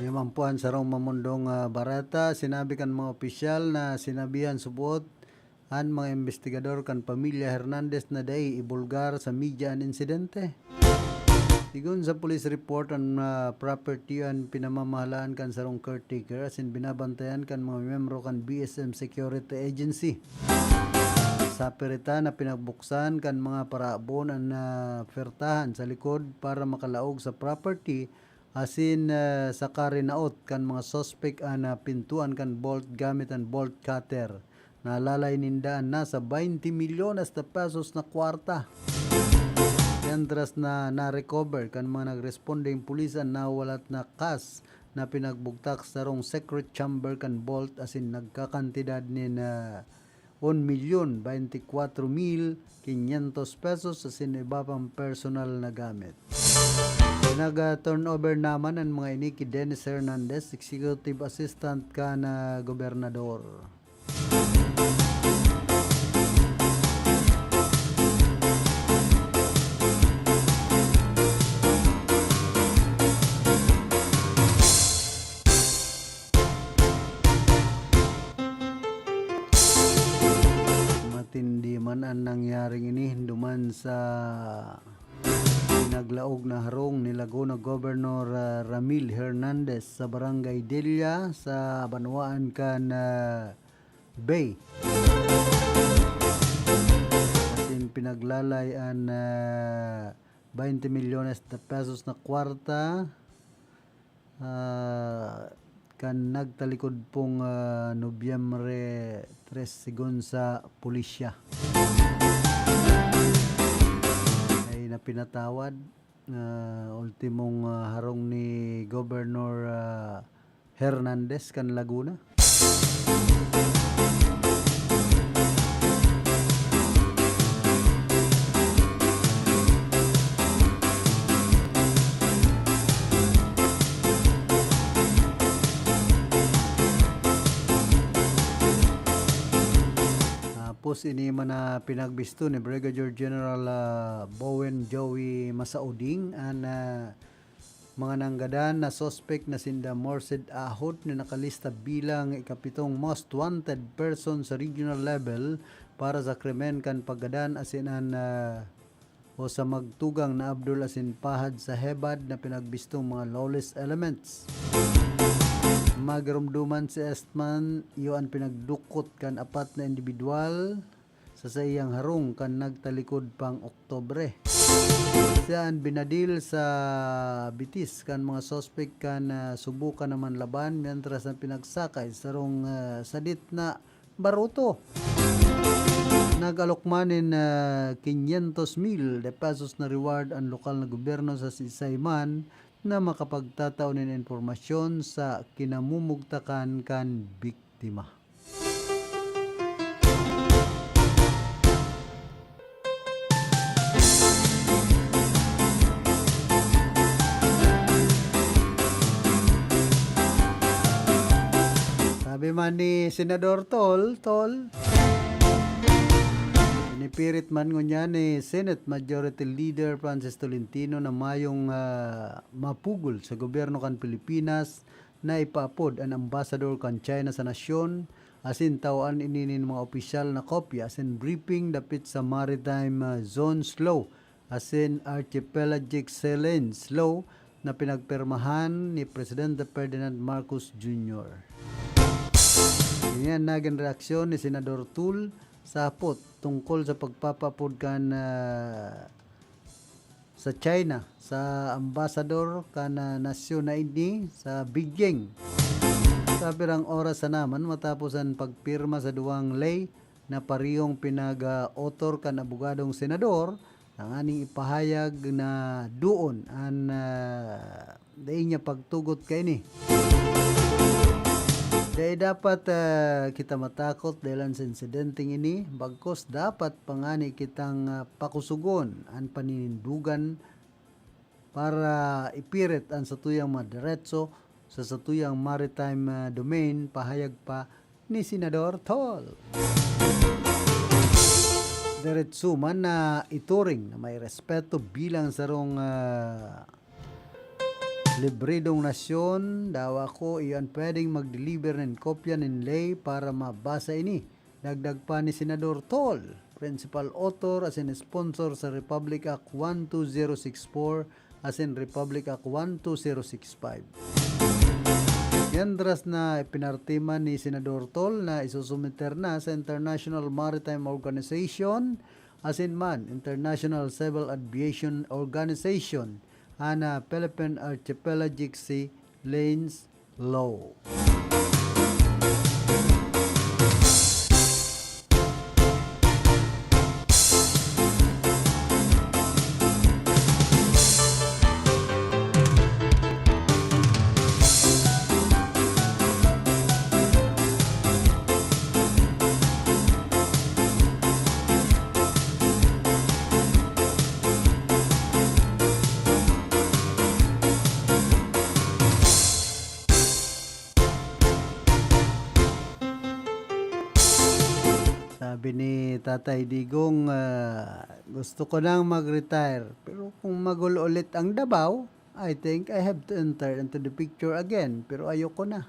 Yan man po an sarong mamundong, ah, bareta. Sinabi kan mga opisyal na sinabihan subot an mga imbestigador kan pamilya Hernandez na dai ibulgar sa media an insidente. Sigon sa police report, an, ah, property an pinamamahalaan kan sarong caretaker asin binabantayan kan mga miyembro kan B S M Security Agency. Sa pirita na pinagbuksan kan mga paraabon an, ah, pertahan sa likod para makalaog sa property asin, ah, saka rinaot kan mga suspek an, ah, pintuan kan bolt gamit an bolt cutter. Nalalay ninda an nasa baynte milyones na pesos na kwarta. Mientras na na-recover kan mga nagrespondeng pulis an nawalat na cash na pinagbugtak sa sarong secret chamber kan bolt asin nagkakantidad nin, ah, un milyon baynte kwatro mil kinyentos pesos asin iba pang personal na gamit. Pinag-turnover naman an mga ini ki Dennis Hernandez, executive assistant kan, ah, gobernador. Matindi man an nangyaring ini, duman sa pinaglaog na harong ni Laguna Governor, ah, Ramil Hernandez sa Barangay Dilla sa banwaan kan, ah, Bay. Asin pinaglalay an, ah, baynte milyones de pesos na kwarta, ah, kan nagtalikod pong, ah, Nobyembre tres, sigon sa pulisya. Ay na pinatawad, ah, ultimong, ah, harong ni Governor, ah, Hernandez kan Laguna. Tapos, ini man na pinagbisto ni Brigadier General, ah, Bowen Joey Masauding, an, ah, mga nanggadan na suspek na sinda Morced Ahod na nakalista bilang ikapitong most wanted person sa regional level para sa krimen kan paggadan asin an, ah, o sa magtugang na abdol asin pahad sa Hebad na pinagbistong mga lawless elements. Magiromdoman si Estman, iyo an pinagdukot kan apat na indibidwal sa saiyang harong kan nagtalikod pang Oktubre. Siya an binadil sa bitis kan mga suspek kan, ah, subukan na manlaban, mientras na pinagsakay sarong, ah, sadit na baruto. Nag-alok man nin, ah, quinientos mil de pesos na reward an lokal na gobyerno sa siisay man na makapagtatao nin impormasyon sa kinamumugtakan kan biktima. Sabi man ni Senador Tol, Tol, pinipirit man ngunyan ni Senate Majority Leader Francis Tolentino na mayong, ah, mapugol sa gobyerno kan Pilipinas na ipaapod an ambasador kan China sa nasyon, asin tawan ini nin mga opisyal na kopya asin briefing dapit sa Maritime, ah, Zones Law asin Archipelagic Sea Lanes Law na pinagpirmahan ni Presidente Ferdinand Marcos Junior. Ngunyan nagin reaksyon ni Senador Tol sa hapot tungkol sa pagpapaapod kan, ah, sa China, sa ambasador kan, ah, nasyon na ini sa Beijing. Sa pirang oras sana man matapos an pagpirma sa duwang ley na parehong pinag-author kan abogadong senador, tanganing ipahayag na duon an, ah, dai niya pagtugot kaini. Dai dapat, ah, kita matakot dahil an sa insidenteng ini, bagkus dapat pangani kitang, ah, pakusugon an paninindogan para ipirit an satuyang mga deretso sa satuyang maritime, ah, domain, pahayag pa ni Senador Tol. Deretso man na ituring na may respeto bilang sarong, ah, libridong nasyon, dawa ko iyo an pwedeng mag-deliver nin kopya nin ley para mabasa ini. Dagdag pa ni Senador Tol, principal author asin sponsor sa Republic Act one two zero six four asin Republic Act one two zero six five. Mientras na ipinartima ni Senador Tol na isusumiter na sa International Maritime Organization asin man International Civil Aviation Organization an, ah, Philippine Archipelagic Sea Lanes Law. Sabi ni Tatay Digong, ah, "Gusto ko nang mag-retire, pero kung magulo ulit ang Davao, I think I have to enter into the picture again, pero ayoko na."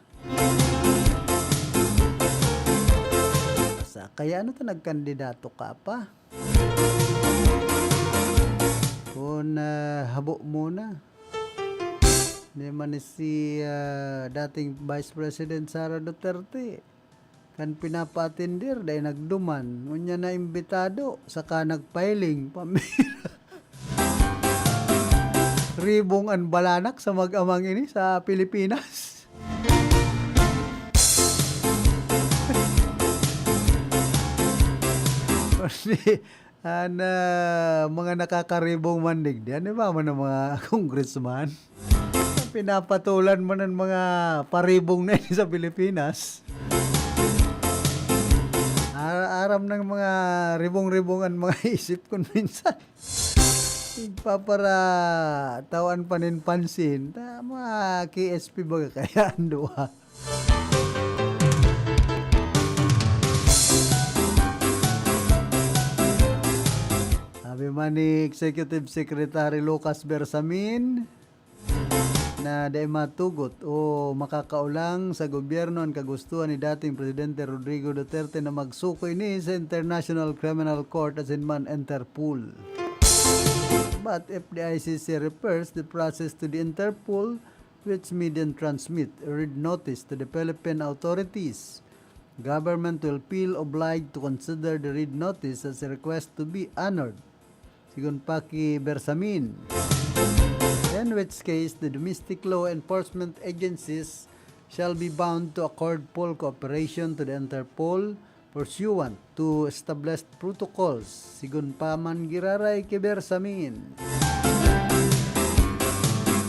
Sa, kaya ano to, nagkandidato ka pa? Kung, ah, habo mo na. Di man ni si, ah, dating Vice President Sara Duterte, kan pinapaatendir, dai nagduman. Ngunyan na imbitado, saka nagpiling, pamira. Ribong an balanak sa mag-amang ini sa Pilipinas. Kundi, an, ah, mga nakakaribong man digdi, ano ba man ang mga congressman? Pinapatulan man ang mga paribong na ini sa Pilipinas. Ar-, aram ng mga ribong-ribong an mga isip kun minsan. Nagpapara-, tawan pa nin pansin. Ta-, mga K S P baga kaya an duwa. Sabi man ni Executive Secretary Lucas Bersamin, na dai matugot o makakaolang sa gobyerno an kagustuhan ni dating Presidente Rodrigo Duterte na magsuko ini sa International Criminal Court, asin man Interpol. But if the I C C refers the process to the Interpol, which may then transmit a red notice to the Philippine authorities, government will feel obliged to consider the red notice as a request to be honored, sigon pa ki Bersamin. In which case, the domestic law enforcement agencies shall be bound to accord full cooperation to the Interpol pursuant to established protocols, sigon pa man giraray ki Bersamin.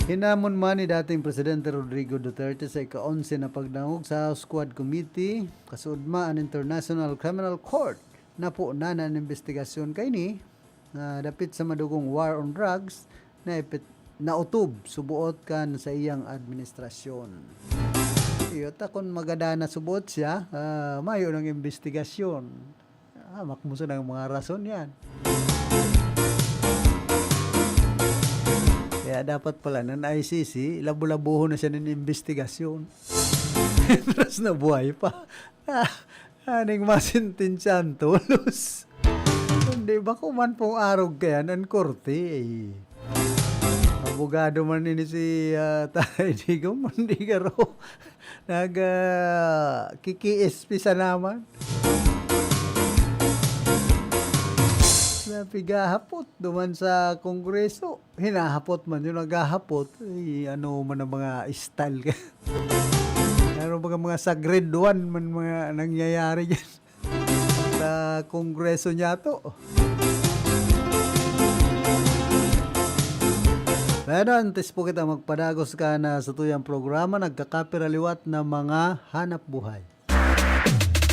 Hinamon man ni dating Presidente Rodrigo Duterte sa ika-onse na pagdangog sa House Quad Committee, kasuodma an International Criminal Court na punan an imbestigasyon kaini, na dapit sa madugong war on drugs na epit-, nautob suboot kan saiyang administrasyon. Iyo ta kun magadan na suboot siya, ah, mayo nang imbestigasyon. Ah, makmuso ng mga rason yan. Kaya dapat pala, nan I C C, labo-labohon na siya ng imbestigasyon. Mientras na buhay pa. Ah, aning masintensyahan tolos. Kundi bako man pong arog kayan an korte, eh. Abogado man ini si, ah, Tatay Digong, hindi garo. Nag, ah, kiki-S P sa naman. Napigahapot duman sa Kongreso. Hinahapot man yun, naghahapot. Ay, ano man ang mga style ka. Ano ba mga sa grade one man mga nangyayari dyan? Sa kongreso niya to. Pero antes po kita magpadagos ka na sa tuyang programa, nagkakapiraliwat na mga hanap buhay.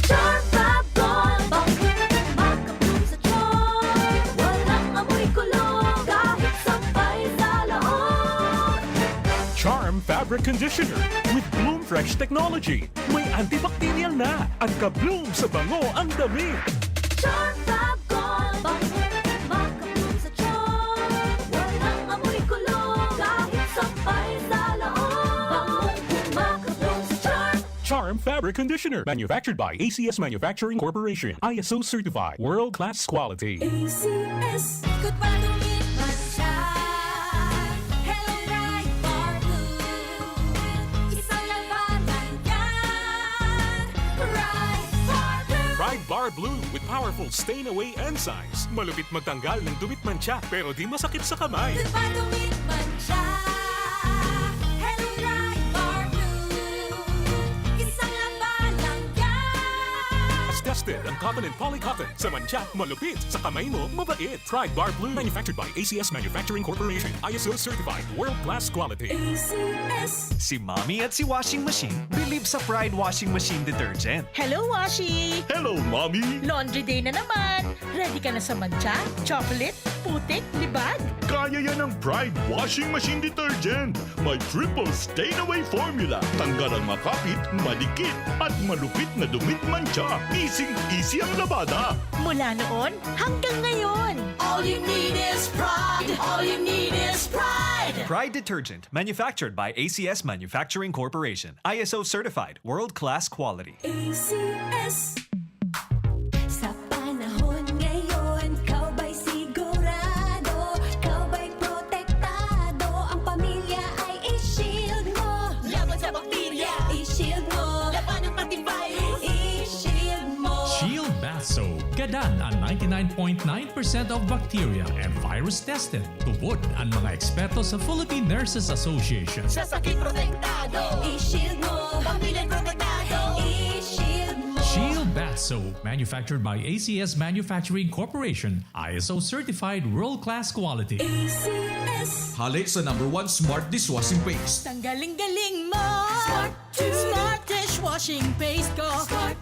Charm Fab Gold, bangkong makabloom sa charm. Walang amoy kulog, kahit sampay sa loob. Charm Fabric Conditioner with Bloom Fresh Technology. May antibacterial na. Ang ka-bloom sa bango ang damit. Charm Fab Gold, bangkong makabloom sa charm. Walang amoy kulog, kahit sampay sa loob. Bangkong makabloom sa charm. Charm Fabric Conditioner, manufactured by A C S Manufacturing Corporation. I S O certified, world-class quality. A C S. Ikot pa, dumit man siya. Hello, Pride Bar Blue. Isang labanan yan. Pride Bar Blue. Pride Bar Blue with powerful stain away enzymes. Malupit magtanggal ng dumit mantsa, pero di masakit sa kamay. Ikot pa, dumit man siya. Hello, Pride Bar Blue. Isang labanan yan. Tested ang cotton and poly cotton. Sa mantsa, malupit. Sa kamay mo, mabait. Pride Bar Blue. Manufactured by A C S Manufacturing Corporation. I S O certified. World-class quality. A C S. Si Mommy at si Washing Machine believe sa Pride Washing Machine Detergent. Hello, Washi! Hello, Mommy! Laundry day na naman! Ready ka na sa mantsa, chocolate, putik, libag? Kaya yan ng Pride Washing Machine Detergent. May triple stain away formula. Tanggal ang makapit, madikit, at malupit na dumit mantsa. Easy-easy ang labada. Mula noon hanggang ngayon. All you need is Pride. All you need is Pride. Pride Detergent, manufactured by A C S Manufacturing Corporation. I S O certified, world-class quality. A C S. Sa panahon ngayon, ikaw ba'y sigurado? Ikaw ba'y protektado? Ang pamilya ay i-shield mo. Laban sa bakterya, i-shield mo. Labanan pati virus, i-shield mo. Shield Bath Soap. Gadan ang ninety-nine point nine percent of bacteria and virus tested. Tubod ang mga eksperto sa Philippine Nurses Association. Sa sakit protektado, i-shield mo. Pamilya protektado, i-shield mo. Shield Bath Soap, manufactured by A C S Manufacturing Corporation, I S O certified world-class quality. A C S. Hale sa number one smart dishwashing paste. Tanggaling-galing mo. Smart. Smart dishwashing paste ko. Smart.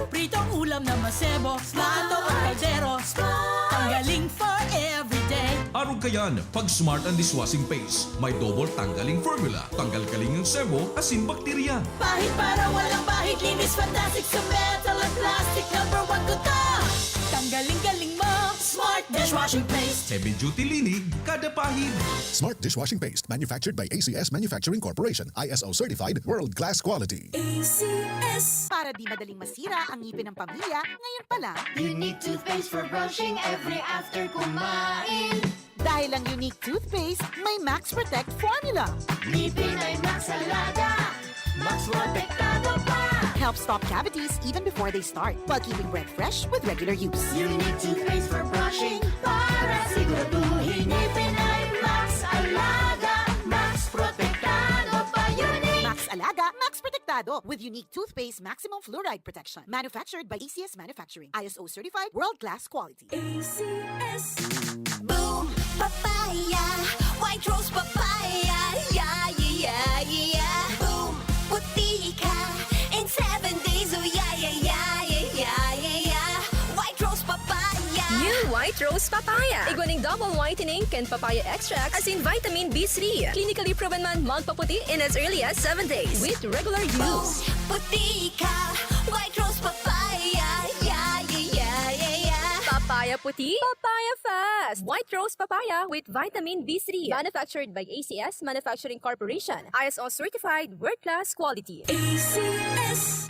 Pritong ulam na masebo, plato at kaldero. Ang galing for everyday. Arog kayan, pag Smart ang dishwashing paste. May double tanggaling formula, tanggal kaling ang sebo, asin bakterya. Pahid para walang bahid, linis fantastic sa metal at plastic. Number one ko to. Tanggaling-galing mo. Smart dishwashing paste. Heavy duty linig kada pahid. Smart dishwashing paste, manufactured by A C S Manufacturing Corporation, I S O certified, world class quality. A C S. Para di madaling masira ang ngipin ng pamilya, ngayon pa lang. Unique toothpaste for brushing every after kumain. Dahil ang Unique Toothpaste may Max Protect Formula. Ngipin ay Max Alaga, Max Protektado pa. Helps stop cavities even before they start, while keeping breath fresh with regular use. Unique toothpaste for brushing para siguraduhin ngipin ay Max Alaga, Max Protektado pa. Unique. Max Alaga, Max Protektado with Unique Toothpaste Maximum Fluoride Protection. Manufactured by A C S Manufacturing. I S O certified, world class quality. A C S. Boom! Papaya! White Rose Papaya! Yeah, yeah, yeah, yeah! Boom! Puti ka! In seven days, oh yeah, yeah, yeah, yeah, yeah, yeah, yeah! White Rose Papaya! New White Rose Papaya. Igwa ning double whitening kan papaya extract asin vitamin B three. Clinically proven man magpaputi in as early as seven days with regular use. Puti ka! White Rose Papaya! Yeah, yeah, yeah, yeah, yeah! Papaya puti, papaya fast. White Rose Papaya with vitamin B three. Manufactured by A C S Manufacturing Corporation. I S O certified, world class quality. A C S.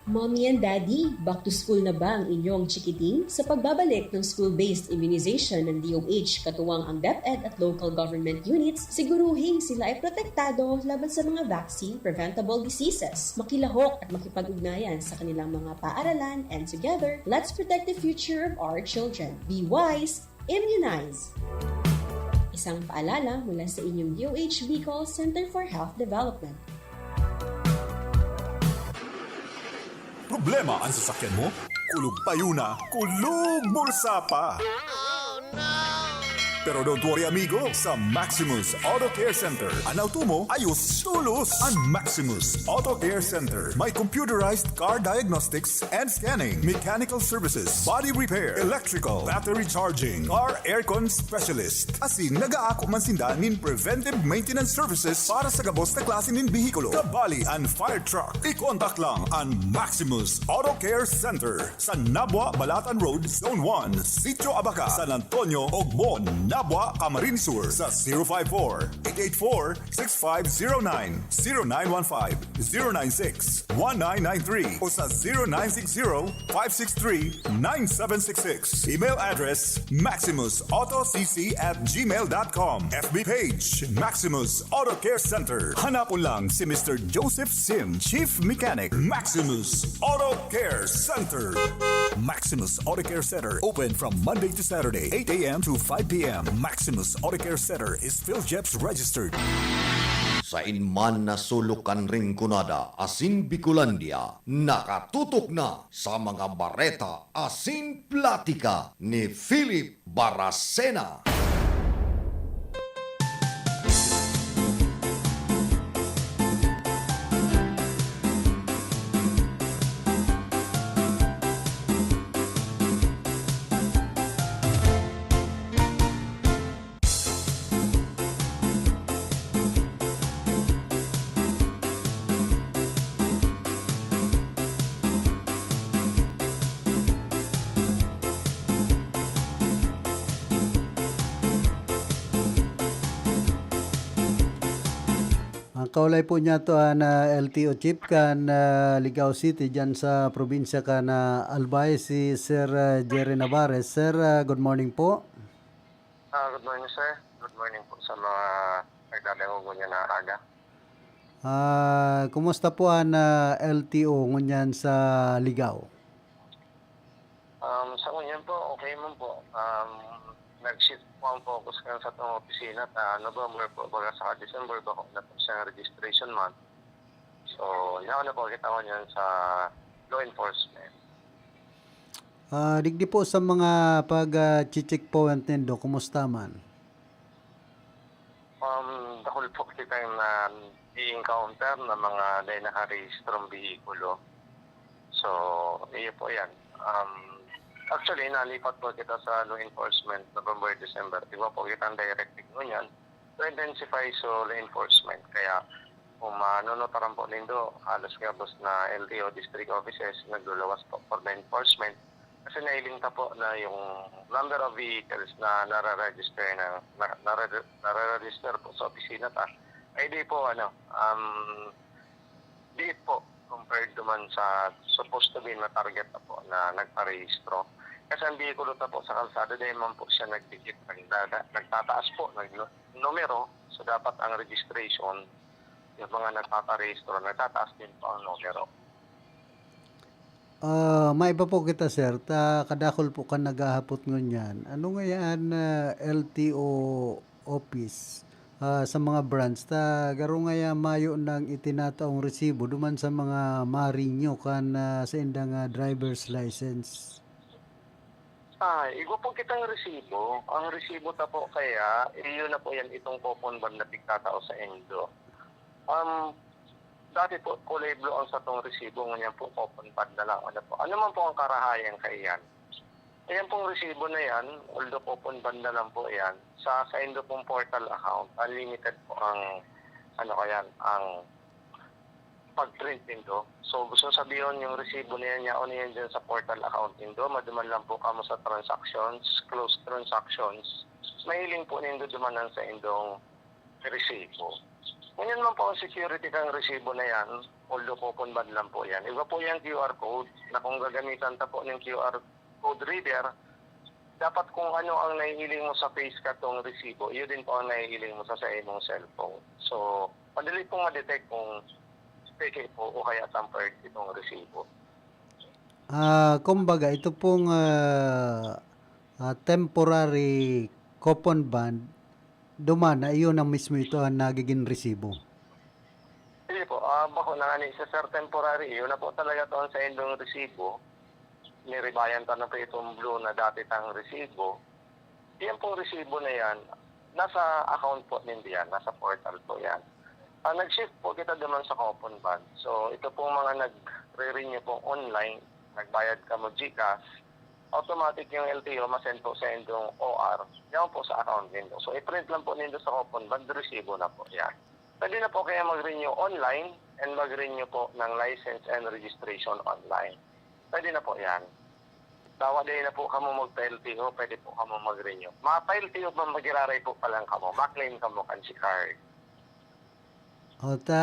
Mommy and Daddy, back to school na ba ang inyong chikiting? Sa pagbabalik ng school-based immunization ng D O H katuwang ang DepEd at local government units, siguruhing sila ay protektado laban sa mga vaccine-preventable diseases. Makilahok at makipag-ugnayan sa kanilang mga paaralan, and together, let's protect the future of our children. Be wise, immunize! Isang paalala mula sa inyong D O H Bicol Center for Health Development. Problema an sasakyan mo? Kulog payo na, kulog bulsa pa! Pero don't worry, amigo, sa Maximus Auto Care Center, an auto mo ayos tolos. An Maximus Auto Care Center may computerized car diagnostics and scanning, mechanical services, body repair, electrical, battery charging, car aircon specialist. Asin nagaako man sinda nin preventive maintenance services para sa gabos na klase nin behikulo, kabali an fire truck. I-contact lang an Maximus Auto Care Center sa Nabua, Balatan Road, Zone one, Sitio Abaca, San Antonio, Ogmon, Nabua, Camarines Sur, sa zero five four, eight eight four, six five zero nine, zero nine one five, zero nine six, one nine nine three o sa zero nine six zero, five six three, nine seven six six. Email address, maximusautocc at gmail dot com. F B page, Maximus Auto Care Center. Hanapon lang si Mister Joseph Sim, Chief Mechanic, Maximus Auto Care Center. Maximus Auto Care Center, open from Monday to Saturday, eight a.m. to five p.m. Maximus Auto Care Center is PhilGEPS registered. Sain man na sulok kan Rinconada asin Bicolandia, nakatutok na sa mga bareta asin platika ni Philip Baracena. Ang kaulay po niya to an ah, L T O chief kan ah, Ligao City, dyan sa probinsya kan ah, Albay, si Sir ah, Jerry Navarez. Sir, ah, good morning po. Ah, good morning, sir. Good morning po sa mga nagdadangog niya na aga. Ah, kumusta po an ah, L T O ngunyan sa Ligao? Um, sa ngunyan po, okay man po. Um, nag-shift po ang focus kan sa atong opisina ta November po, baga sa December bako na po siyang registration month. So, yaon na po kita ngunyan sa law enforcement. Ah, digdi po sa mga pag ah, check point nindo, kumusta man? Um, dakul po kita na i-encounter na mga dai nakarehistrong behikulo. So, iyo po yan. Um, actually, nalipat po kita sa law enforcement November, December. Iba po kita ang directive ngunyan to intensify so law enforcement. Kaya, kung manonotaran po nindo, halos gabos na L T O district offices nagluluwas po for the enforcement. Kasi nailing ta po na yung number of vehicles na nare-register na, na, nare-, nare-register po sa opisina ta, ay di po, ano, um, di po compared naman sa supposed to be na target na po na nagparehistro. Kasi ang vehikulo ta po sa kalsada, dahil man po siya nagdikit, nagdada-, nagtataas po, nag-, numero. So, dapat ang registration, yung mga nagpaparehistro, nagtataas din po ang numero. Ah, maiba po kita, sir. Ta kadakul po kan naghahapot ngunyan. Ano ngaya an, ah, L T O office, ah, sa mga branch ta garo ngaya mayo nang itinataong resibo duman sa mga ma-renew kan, ah, saindang, ah, driver's license? Ah, igwa po kitang resibo. Ang resibo ta po kaya, iyo na po yan, itong coupon bond na pigtatao sa indo. Um, dati po, kulay blue ang satong resibo, ngunyan po, coupon bond na lang. Ano po? Ano man po ang karahayan kaiyan? Ayan pong resibo na yan, although coupon bond na lang po yan, sa saindo pong portal account, unlimited po ang, ano ko yan, ang pag-print nindo. So, gusto sabihon yung resibo na yan, yaon na yan dyan sa portal account nindo. Maduman lang po kamo sa transactions, close transactions. Mahiling po nindo duman ang saindong resibo. Ngunyan man po ang security kang resibo na yan, although coupon bond lang po yan. Iba po yung Q R code na kung gagamitan ta po ng Q R code reader, dapat kung ano ang nahihiling mo sa face katong resibo, iyo din po ang nahihiling mo sa, sa imong cellphone. So, madali pong ma-detect kung peke po o kaya tampered itong resibo. Ah, kumbaga, ito pong, ah, ah, temporary coupon bond, duman na iyon na mismo ito ang nagiging resibo. Sige po, ah, bako na nga ni sa, sir, temporary, yun na po talaga to ang saindong resibo. Niribayan ta na po itong blue na dati tang resibo. Yan pong resibo na yan, nasa account po nindo yan, nasa portal po yan. Ah, nag-shift po kita duman sa coupon bond. So, ito pong mga nagre-renew pong online, nagbayad kamo GCash, automatic yung L T O masend po sa indong O R, yan po sa account nindo. So, i-print lang po nindo sa coupon bond, resibo na po yan. Pwede na po kaya mag-renew online and mag-renew po ng license and registration online. Pwede na po yan. Dawa dahil na po kamo magpa-L T O, pwede po kamo mag-renew. Mapa-L T O man, magiraray po pa lang kamo. Ma-claim kamo kan si card. O ta,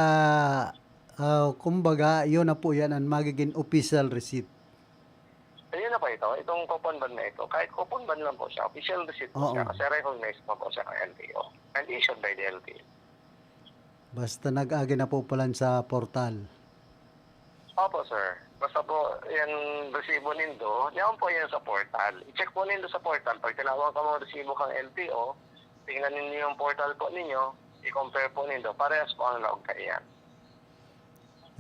ah, kumbaga, yun na po yan ang magiging official receipt. Ayun na po ito, itong coupon bond na ito. Kahit coupon bond lang po siya, official receipt po Oo. siya. Kasi recognized pa po siya ng L T O. And issued by the L T O. Basta nag-agi na po palan sa portal. Opo, sir. Basta po, yan resibo nindo, yan po yan sa portal. I-check po nindo sa portal. Pag tinawag ka mga resibo kang L T O, tingnan ninyo yung portal po ninyo, i-compare po nindo. Parehas po ang laog kaiyan.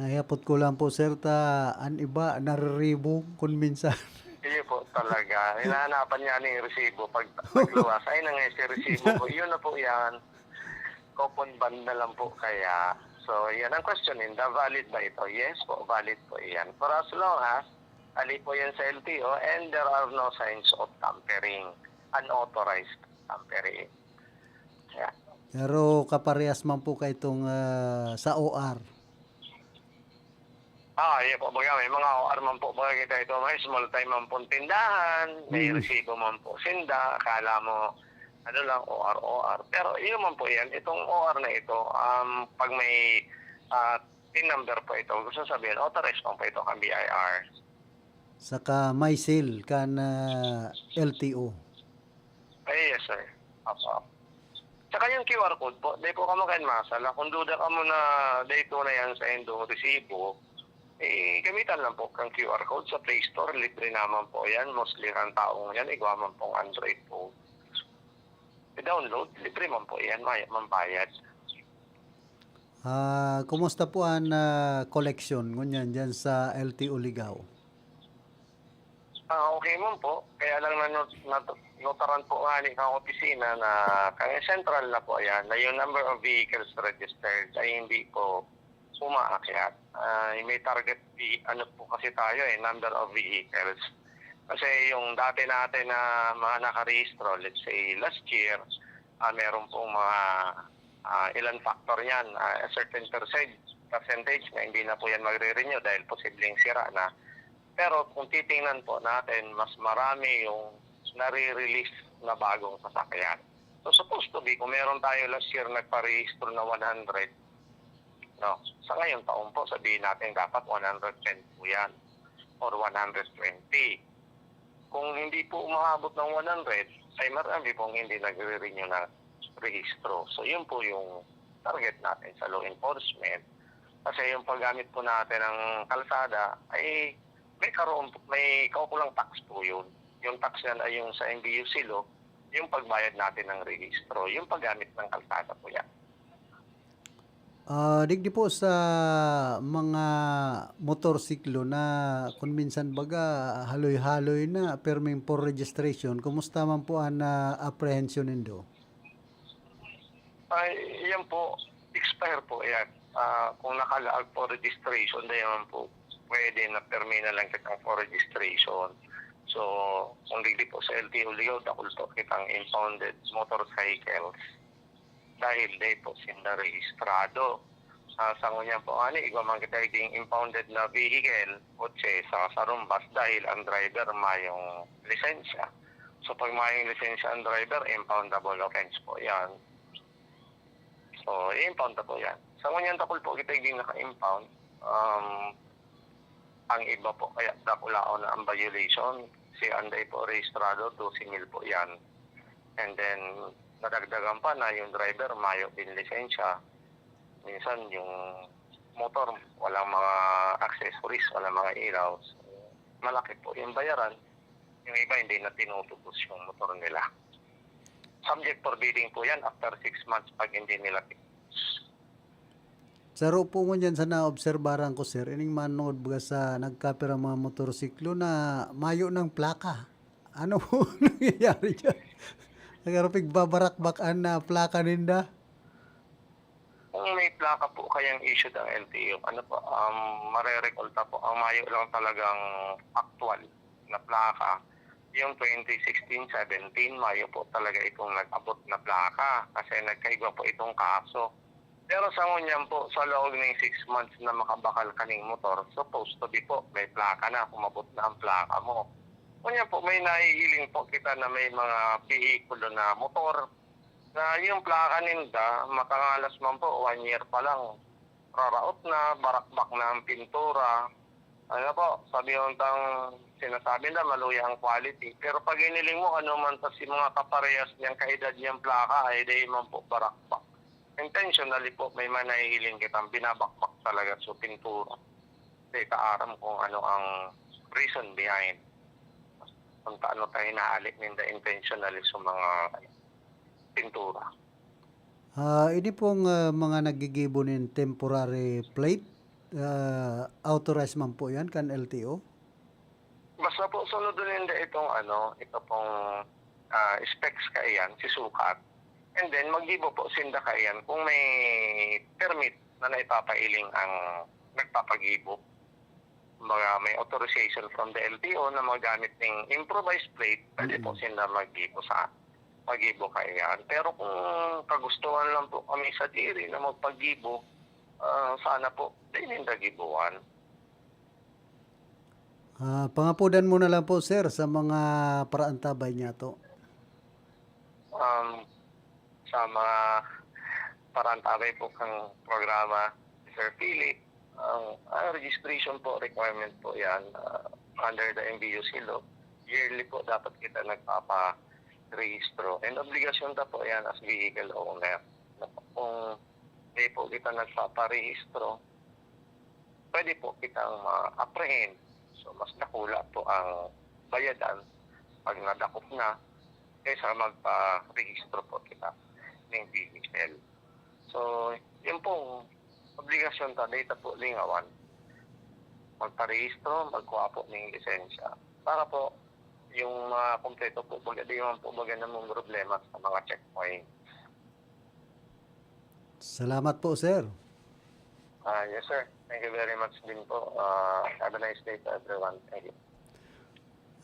Nahiyapot ko lang po, sir, ta an iba nariribo kun minsan. Iyo po talaga. Hinahanapan niya ni resibo pag pagluwas. Ay, nang si resibo ko. Yun na po yan. Coupon bond na lang po kaya. So, yan ang question ninda. Valid ba ito? Yes po, valid po yan. For as long as ali po yan sa L T O and there are no signs of tampering, unauthorized tampering. Yeah. Pero kaparehas man po kaitong, ah, sa O R. Ah, iya po. Baga, may mga O R man po. Baga kita ito, may small time man pong tindahan, may Mm. resibo man po sinda, akala mo, ano lang, O R, O R. Pero yun man po yan, itong O R na ito, um, pag may ah, T I N number po ito, gusto sabihin, authorized man po ito kang B I R. Saka may seal kan, ah, L T O. Ay, yes, sir. Opo. Saka yung Q R code po, di po kamo kain masala. Kung duda kamo na dito na yan sa indong resibo, eh, gamitan lang po kang Q R code sa Play Store. Libre naman po yan. Mostly ang taong yan, igwa man pong Android po. I-download, libre man po yan. Maya, mambayad. Ah, kumusta po an, ah, koleksyon ngunyan diyan sa L T O Ligao? Ah, okay man po. Kaya lang na not-, nat-, notaran po nga ni kang opisina na kaya central na po yan, na yung number of vehicles registered ay hindi po umaakyat. Ah, may target, ano po kasi tayo eh, number of vehicles. Kasi yung dati natin na mga nakarehistro, let's say last year, ah, meron pong mga, ah, ilan factor yan, ah, a certain percent, percentage na hindi na po yan magre-renew dahil posibleng sira na. Pero kung titingnan po natin, mas marami yung nare-release na bagong sasakyan. So, supposed to be, kung meron tayo last year nagparehistro na one hundred, no? Sa ngayon taon po, sabihin natin dapat one hundred ten po yan or one hundred twenty. Kung hindi po umaabot ng one hundred, ay marami pong hindi nagre-renew na rehistro. So, yun po yung target natin sa law enforcement. Kasi yung paggamit po natin ng kalsada ay may karoon, may kaukulang tax po yun. Yung tax yan ay yung sa M V U C law, yung pagbayad natin ng rehistro, yung paggamit ng kalsada po yan. Ah, digdi po sa mga motorsiklo na kun minsan baga haloy-haloy na, perming for registration, kumusta man po an, ah, apprehension nindo? Ay, yan po, expire po yan. Ah, kung nakalaag po registration, di naman po pwede na permi na lang kitang for registration. So, kung digdi po sa L T O Ligao, dakul to kitang impounded motorcycles dahil di po sinda rehistrado. Ah, sa ngunyan po, ani, igwa man kita iging impounded na vehicle, kotse, sa sarumbas dahil ang driver mayong lisensya. So, pag mayong lisensya ang driver, impoundable offense po yan. So, i-impound na po yan. Sa ngunyan dakul po kita iging naka-impound, um, ang iba po, kaya dakulaon na ang violation. Si Anday po, rehistrado, dose mil po yan. And then, nadagdagan pa na yung driver, mayo din lisensya. Minsan, yung motor, walang mga accessories, walang mga ilaw. So, malaki po yung bayaran. Yung iba, hindi na tinutubos yung motor nila. Subject for bidding po yan after six months pag hindi nila tinubos. Saro po ngunyan sa naobserbaran ko, sir, ining manongod baga sa nagkapira mga motorsiklo na mayo ng plaka. Ano po nangyayari dyan? Nagkarapig babarakbak an, ah, plaka ninda? Kung may plaka po kayang issued ang L T O, ano po, um, marerekolta po, ang mayo lang talagang aktual na plaka, yung twenty sixteen seventeen, mayo po talaga itong nag-abot na plaka kasi nagkaigwa po itong kaso. Pero sa ngunyan po, sa laog ng six months na makabakal kaning motor, supposed to be po, may plaka na, umabot na ang plaka mo. Ngunyan po, may nahihiling po kita na may mga bihikulo na motor na yung plaka ninda, matangalas man po, one year pa lang, raraot na, barakbak na ang pintura. Ano po, sabi yung tang sinasabi na maluya ang quality. Pero pag hiniling mo, ano man pa si mga kaparehas niyang kaedad niyang plaka, ay di man po barakbak. Intentionally po, may mga nahihiling kitang binabakbak talaga sa pintura. Di ka aram kung ano ang reason behind. Kung paano tayo inaali ninda intentionally sa mga pintura. Ah, ini pong, ah, mga naggigibo nin temporary plate, ah, authorized man po yan kan L T O? Basta po, sunod ninda itong ano, ito pong, ah, specs kaiyan, si sukat. And then, maggibo po sinda kaiyan kung may permit na naipapailing ang nagpapagibo. Kumbaga, may authorization from the L T O na magamit ng improvised plate, pwede po Mm. sila maggibo sa, maggibo kaiyan. Pero kung kagustuhan lang po kami sa diri na magpagibo, ah, sana po, di ninda gibuan. Ah, pangapodan mo na lang po, sir, sa mga paraantabay niya to. Um, sa mga paraantabay po kang programa, Sir Philip, ang, ang registration po, requirement po yan. Ah, under the M V U C law, yearly po dapat kita nagpaparehistro. And obligasyon ta po yan as vehicle owner. Kung di po kita nagpaparehistro, pwede po kitang ma-apprehend. So, mas dakula po ang bayadan pag nadakop na kaysa magparehistro po kita ning vehicle. So, yun pong obligasyon ta, data po lingawan. Magparehistro, magkuha po ng lisensya. Para po, yung mga kompleto po, baga, di naman po baga namang problema sa mga checkpoint. Salamat po, sir. Ah, yes, sir. Thank you very much din po. Ah, have a nice day to everyone. Thank you.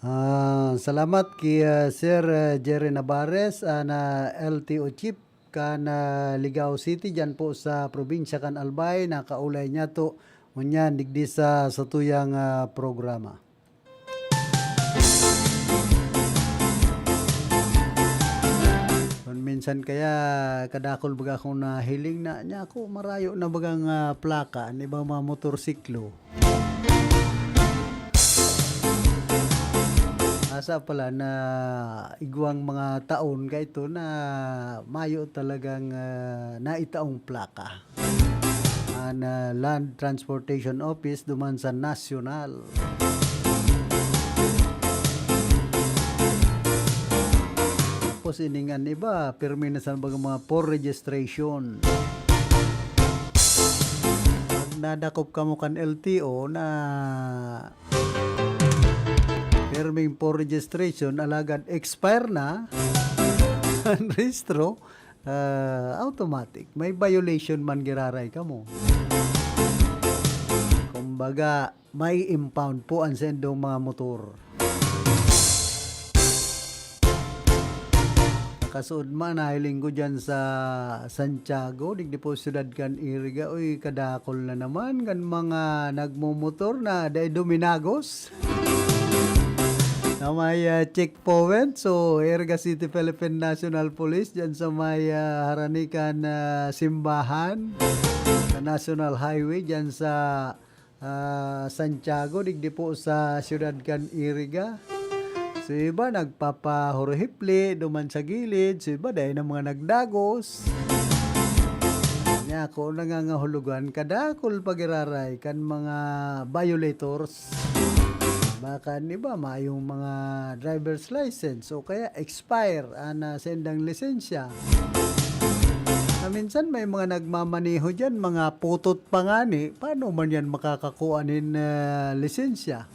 Ah, salamat ki, ah, Sir, ah, Jerry Navarez, ah, na L T O Chief kan, ah, Ligao City, diyan po sa probinsya kan Albay, na kaulay niya to ngunyan digdi sa satuyang, ah, programa. San kaya kadakol baga akong nahiling na, niya ako marayo na bagang, ah, plaka, an ibang mga motorsiklo. Asa pala na igwang mga taon kaito na mayo talagang, ah, naitaong plaka. An, ah, Land Transportation Office duman sa National. Tapos ining an iba, pirmi na sa mga, mga for registration. Pag nadakop kamo kan L T O na pirming for registration, alagad expire na an rehistro, ah, automatic. May violation man giraray kamo. Kumbaga, may impound po an saindong mga motor. Kasuod man, nahiling ko dyan sa Santiago, digdi po siyudad kan Iriga. Uy, kadakol na naman kan mga nagmumotor na dai duminagos. Na may, ah, checkpoint. So, Iriga City Philippine National Police dyan sa may, ah, harani kan, ah, simbahan sa National Highway dyan sa, ah, Santiago, digdi po sa siyudad kan Iriga. So, iba nagpapahuruhipli duman sa gilid. So, iba dai na mga nagdagos. Kaya ako nangangahulugan, kadakol pagiraray kan mga violators. Baka an iba mayong mga driver's license o kaya expire an, ah, saindang lisensya. Na minsan may mga nagmamaneho diyan, mga putot pa ngani, paano man yan makakakuha nin, ah, lisensya?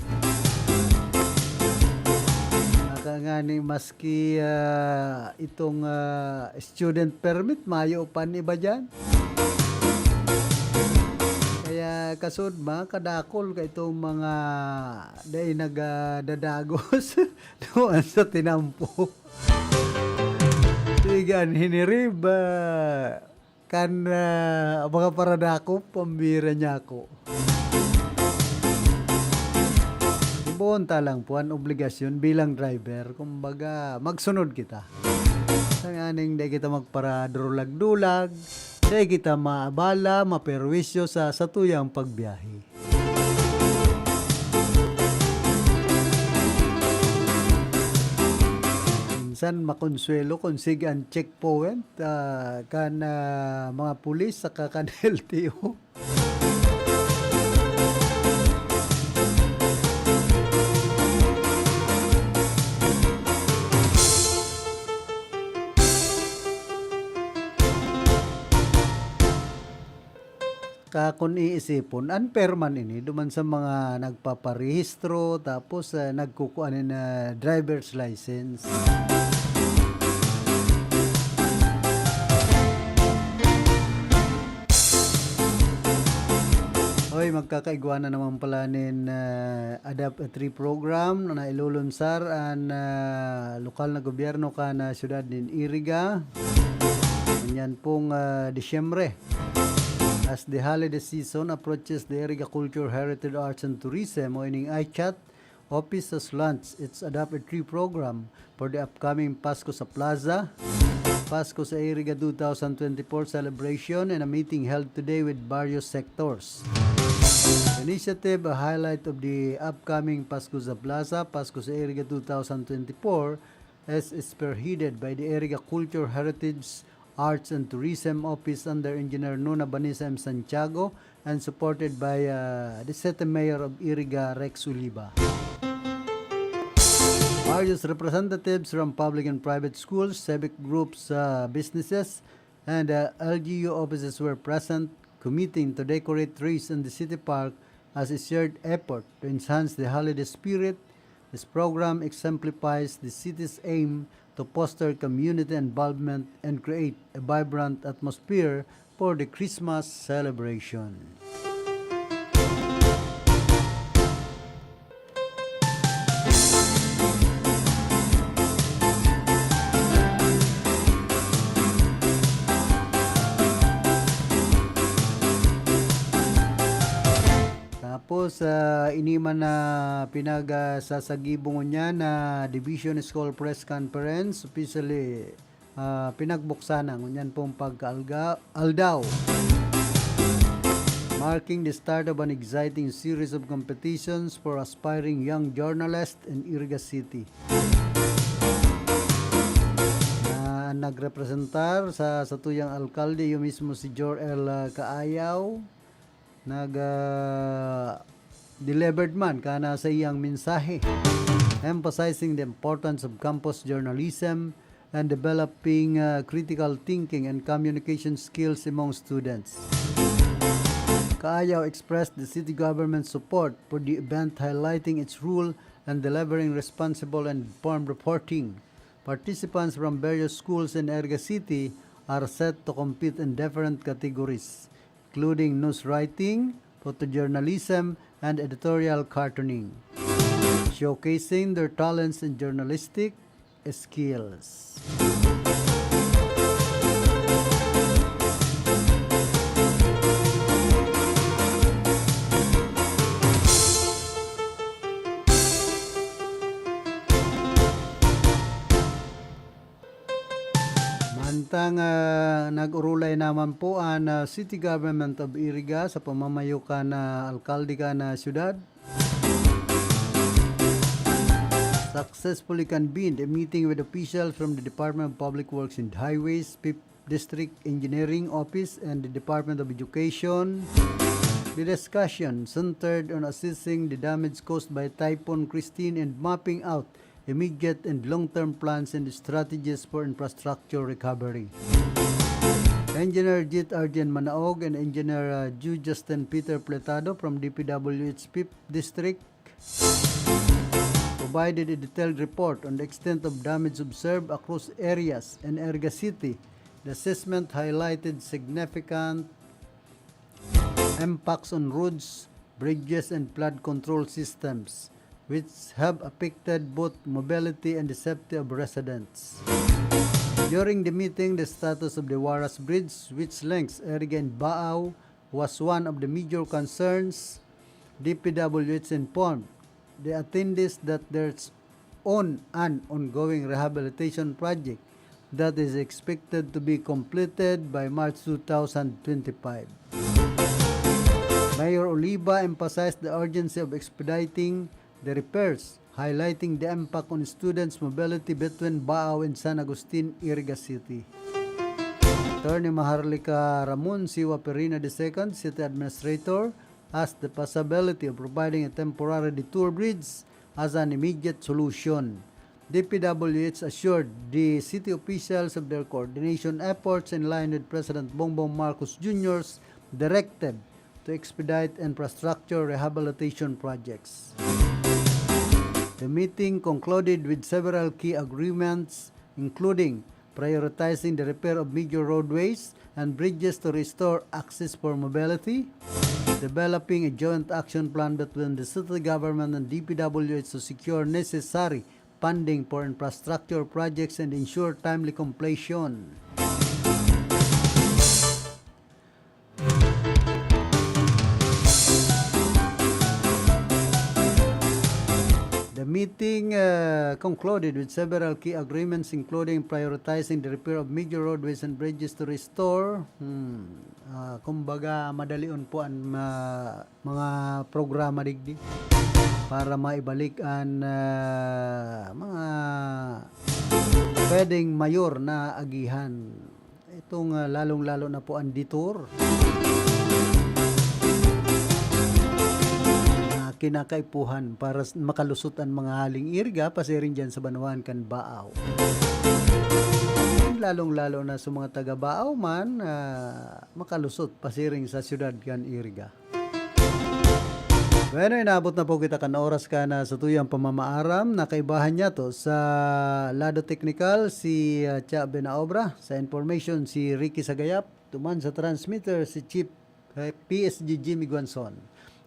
Baka ngani maski, ah, itong, ah, student permit, mayo pa an iba diyan. Kaya kasud, mga kadakol, kaitong mga dai nagadadagos duman sa tinampo. Sige, an hinirib, ah, kan, ah, mga paradakop, pambira niya ako. Iboon ta lang po an obligasyon bilang driver. Kumbaga, magsunod kita. Tanganing dai kita magparadulag-dulag, dai kita maabala, maperwisyo sa satuyang pagbiyahe. Minsan makonsuelo kun sige an checkpoint, ah, kan, ah, mga pulis saka kan L T O. Ka kun iisipon, unfair man ini duman sa mga nagpaparehistro tapos, ah, nagkukua nin, ah, driver's license. Hoy, magkakaigwa na naman pala nin, ah, Adapt a Tree Program na nailulunsar an, ah, lokal na gobyerno kan, ah, siyudad nin Iriga. Ngunyan pong, ah, Disyembre. As the holiday season approaches, the Iriga Culture, Heritage, Arts and Tourism o ining ICHAT office has launched its Adapt a Tree program for the upcoming Pasko sa Plaza, Pasko sa Iriga two thousand twenty-four celebration, and a meeting held today with various sectors. The initiative, a highlight of the upcoming Pasko sa Plaza, Pasko sa Iriga two thousand twenty-four, is spearheaded by the Iriga Culture, Heritage, Arts and Tourism Office under Engineer Nona Vanessa M. Santiago and supported by, uh, the City Mayor of Iriga, Rex Oliva. Various representatives from public and private schools, civic groups, uh, businesses, and, uh, L G U offices were present, committing to decorate trees in the city park as a shared effort to enhance the holiday spirit. This program exemplifies the city's aim to foster community involvement and create a vibrant atmosphere for the Christmas celebration. Tapos, ah, ini man na pinag, ah, sasagibo ngunyan na Division School Press Conference, officially ah, pinagbuksan na ngunyan pong pagkaaldaw, marking the start of an exciting series of competitions for aspiring young journalists in Iriga City. Na nagrepresentar sa satuyang alkalde, iyo mismo si Jor-el, ah, Kaayaw, nag, ah, delivered man kan saiyang mensahe, emphasizing the importance of campus journalism and developing, ah, critical thinking and communication skills among students. Kaayaw expressed the city government's support for the event, highlighting its role in delivering responsible and informed reporting. Participants from various schools in Iriga City are set to compete in different categories, including news writing, photojournalism, and editorial cartooning, showcasing their talents and journalistic skills. Mantang, ah, nag-urulay naman po an, ah, City Government of Iriga sa pamamayo kan, ah, alkalde kan, ah, siyudad, successfully convened a meeting with officials from the Department of Public Works and Highways, Fifth District Engineering Office, and the Department of Education. The discussion centered on assessing the damage caused by Typhoon Christine and mapping out immediate and long-term plans and strategies for infrastructure recovery. Engineer Jit Arjen Manaog and Engineer, uh, Ju Justin Peter Pletado from D P W H Fifth District provided a detailed report on the extent of damage observed across areas in Iriga City. The assessment highlighted significant impacts on roads, bridges, and flood control systems, which have affected both mobility and the safety of residents. During the meeting, the status of the Waras Bridge, which links Iriga and Baao, was one of the major concerns. D P W H informed the attendees that there's on an ongoing rehabilitation project that is expected to be completed by March two thousand twenty-five. Mayor Oliva emphasized the urgency of expediting the repairs, highlighting the impact on students' mobility between Baao and San Agustin, Iriga City. Attorney Maharlika Ramon Siwa Perina the second, City Administrator, as the possibility of providing a temporary detour bridge as an immediate solution. D P W H assured the city officials of their coordination efforts in line with President Bongbong Marcos Junior's directive to expedite infrastructure rehabilitation projects. The meeting concluded with several key agreements, including prioritizing the repair of major roadways and bridges to restore access for mobility, developing a joint action plan between the city government and D P W H to secure necessary funding for infrastructure projects and ensure timely completion. The meeting, uh, concluded with several key agreements, including prioritizing the repair of major roadways and bridges to restore, hmm, ah, kumbaga, madalion po an ma-, mga programa digdi para maibalik an, ah, mga pwedeng mayor na agihan. Itong, ah, lalong-lalo na po ang detour na kinakaipuhan para s-, makalusot ang mga haling Iriga pasiring dyan sa banwaan kan Baao. Lalong-lalo na sa mga taga Baao man, ah, makalusot pasiring sa siyudad kan Iriga. Bueno, inabot na po kita kan oras kan satuyang pamamaaram. Nakaibahan niyato sa lado teknikal si, ah, Cha Benaobra, sa information si Ricky Sagayap, duman sa transmitter si Chief, eh, P S G Jimmy Guanzon.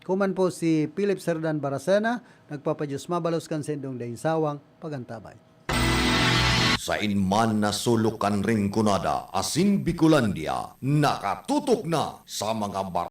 Ako man po si Philip Serdan Baracena, nagpapadios mabalos kan saindong daing sawang pagantabay. Sain man na sulok kan Rinconada asin Bicolandia, nakatutok na sa mga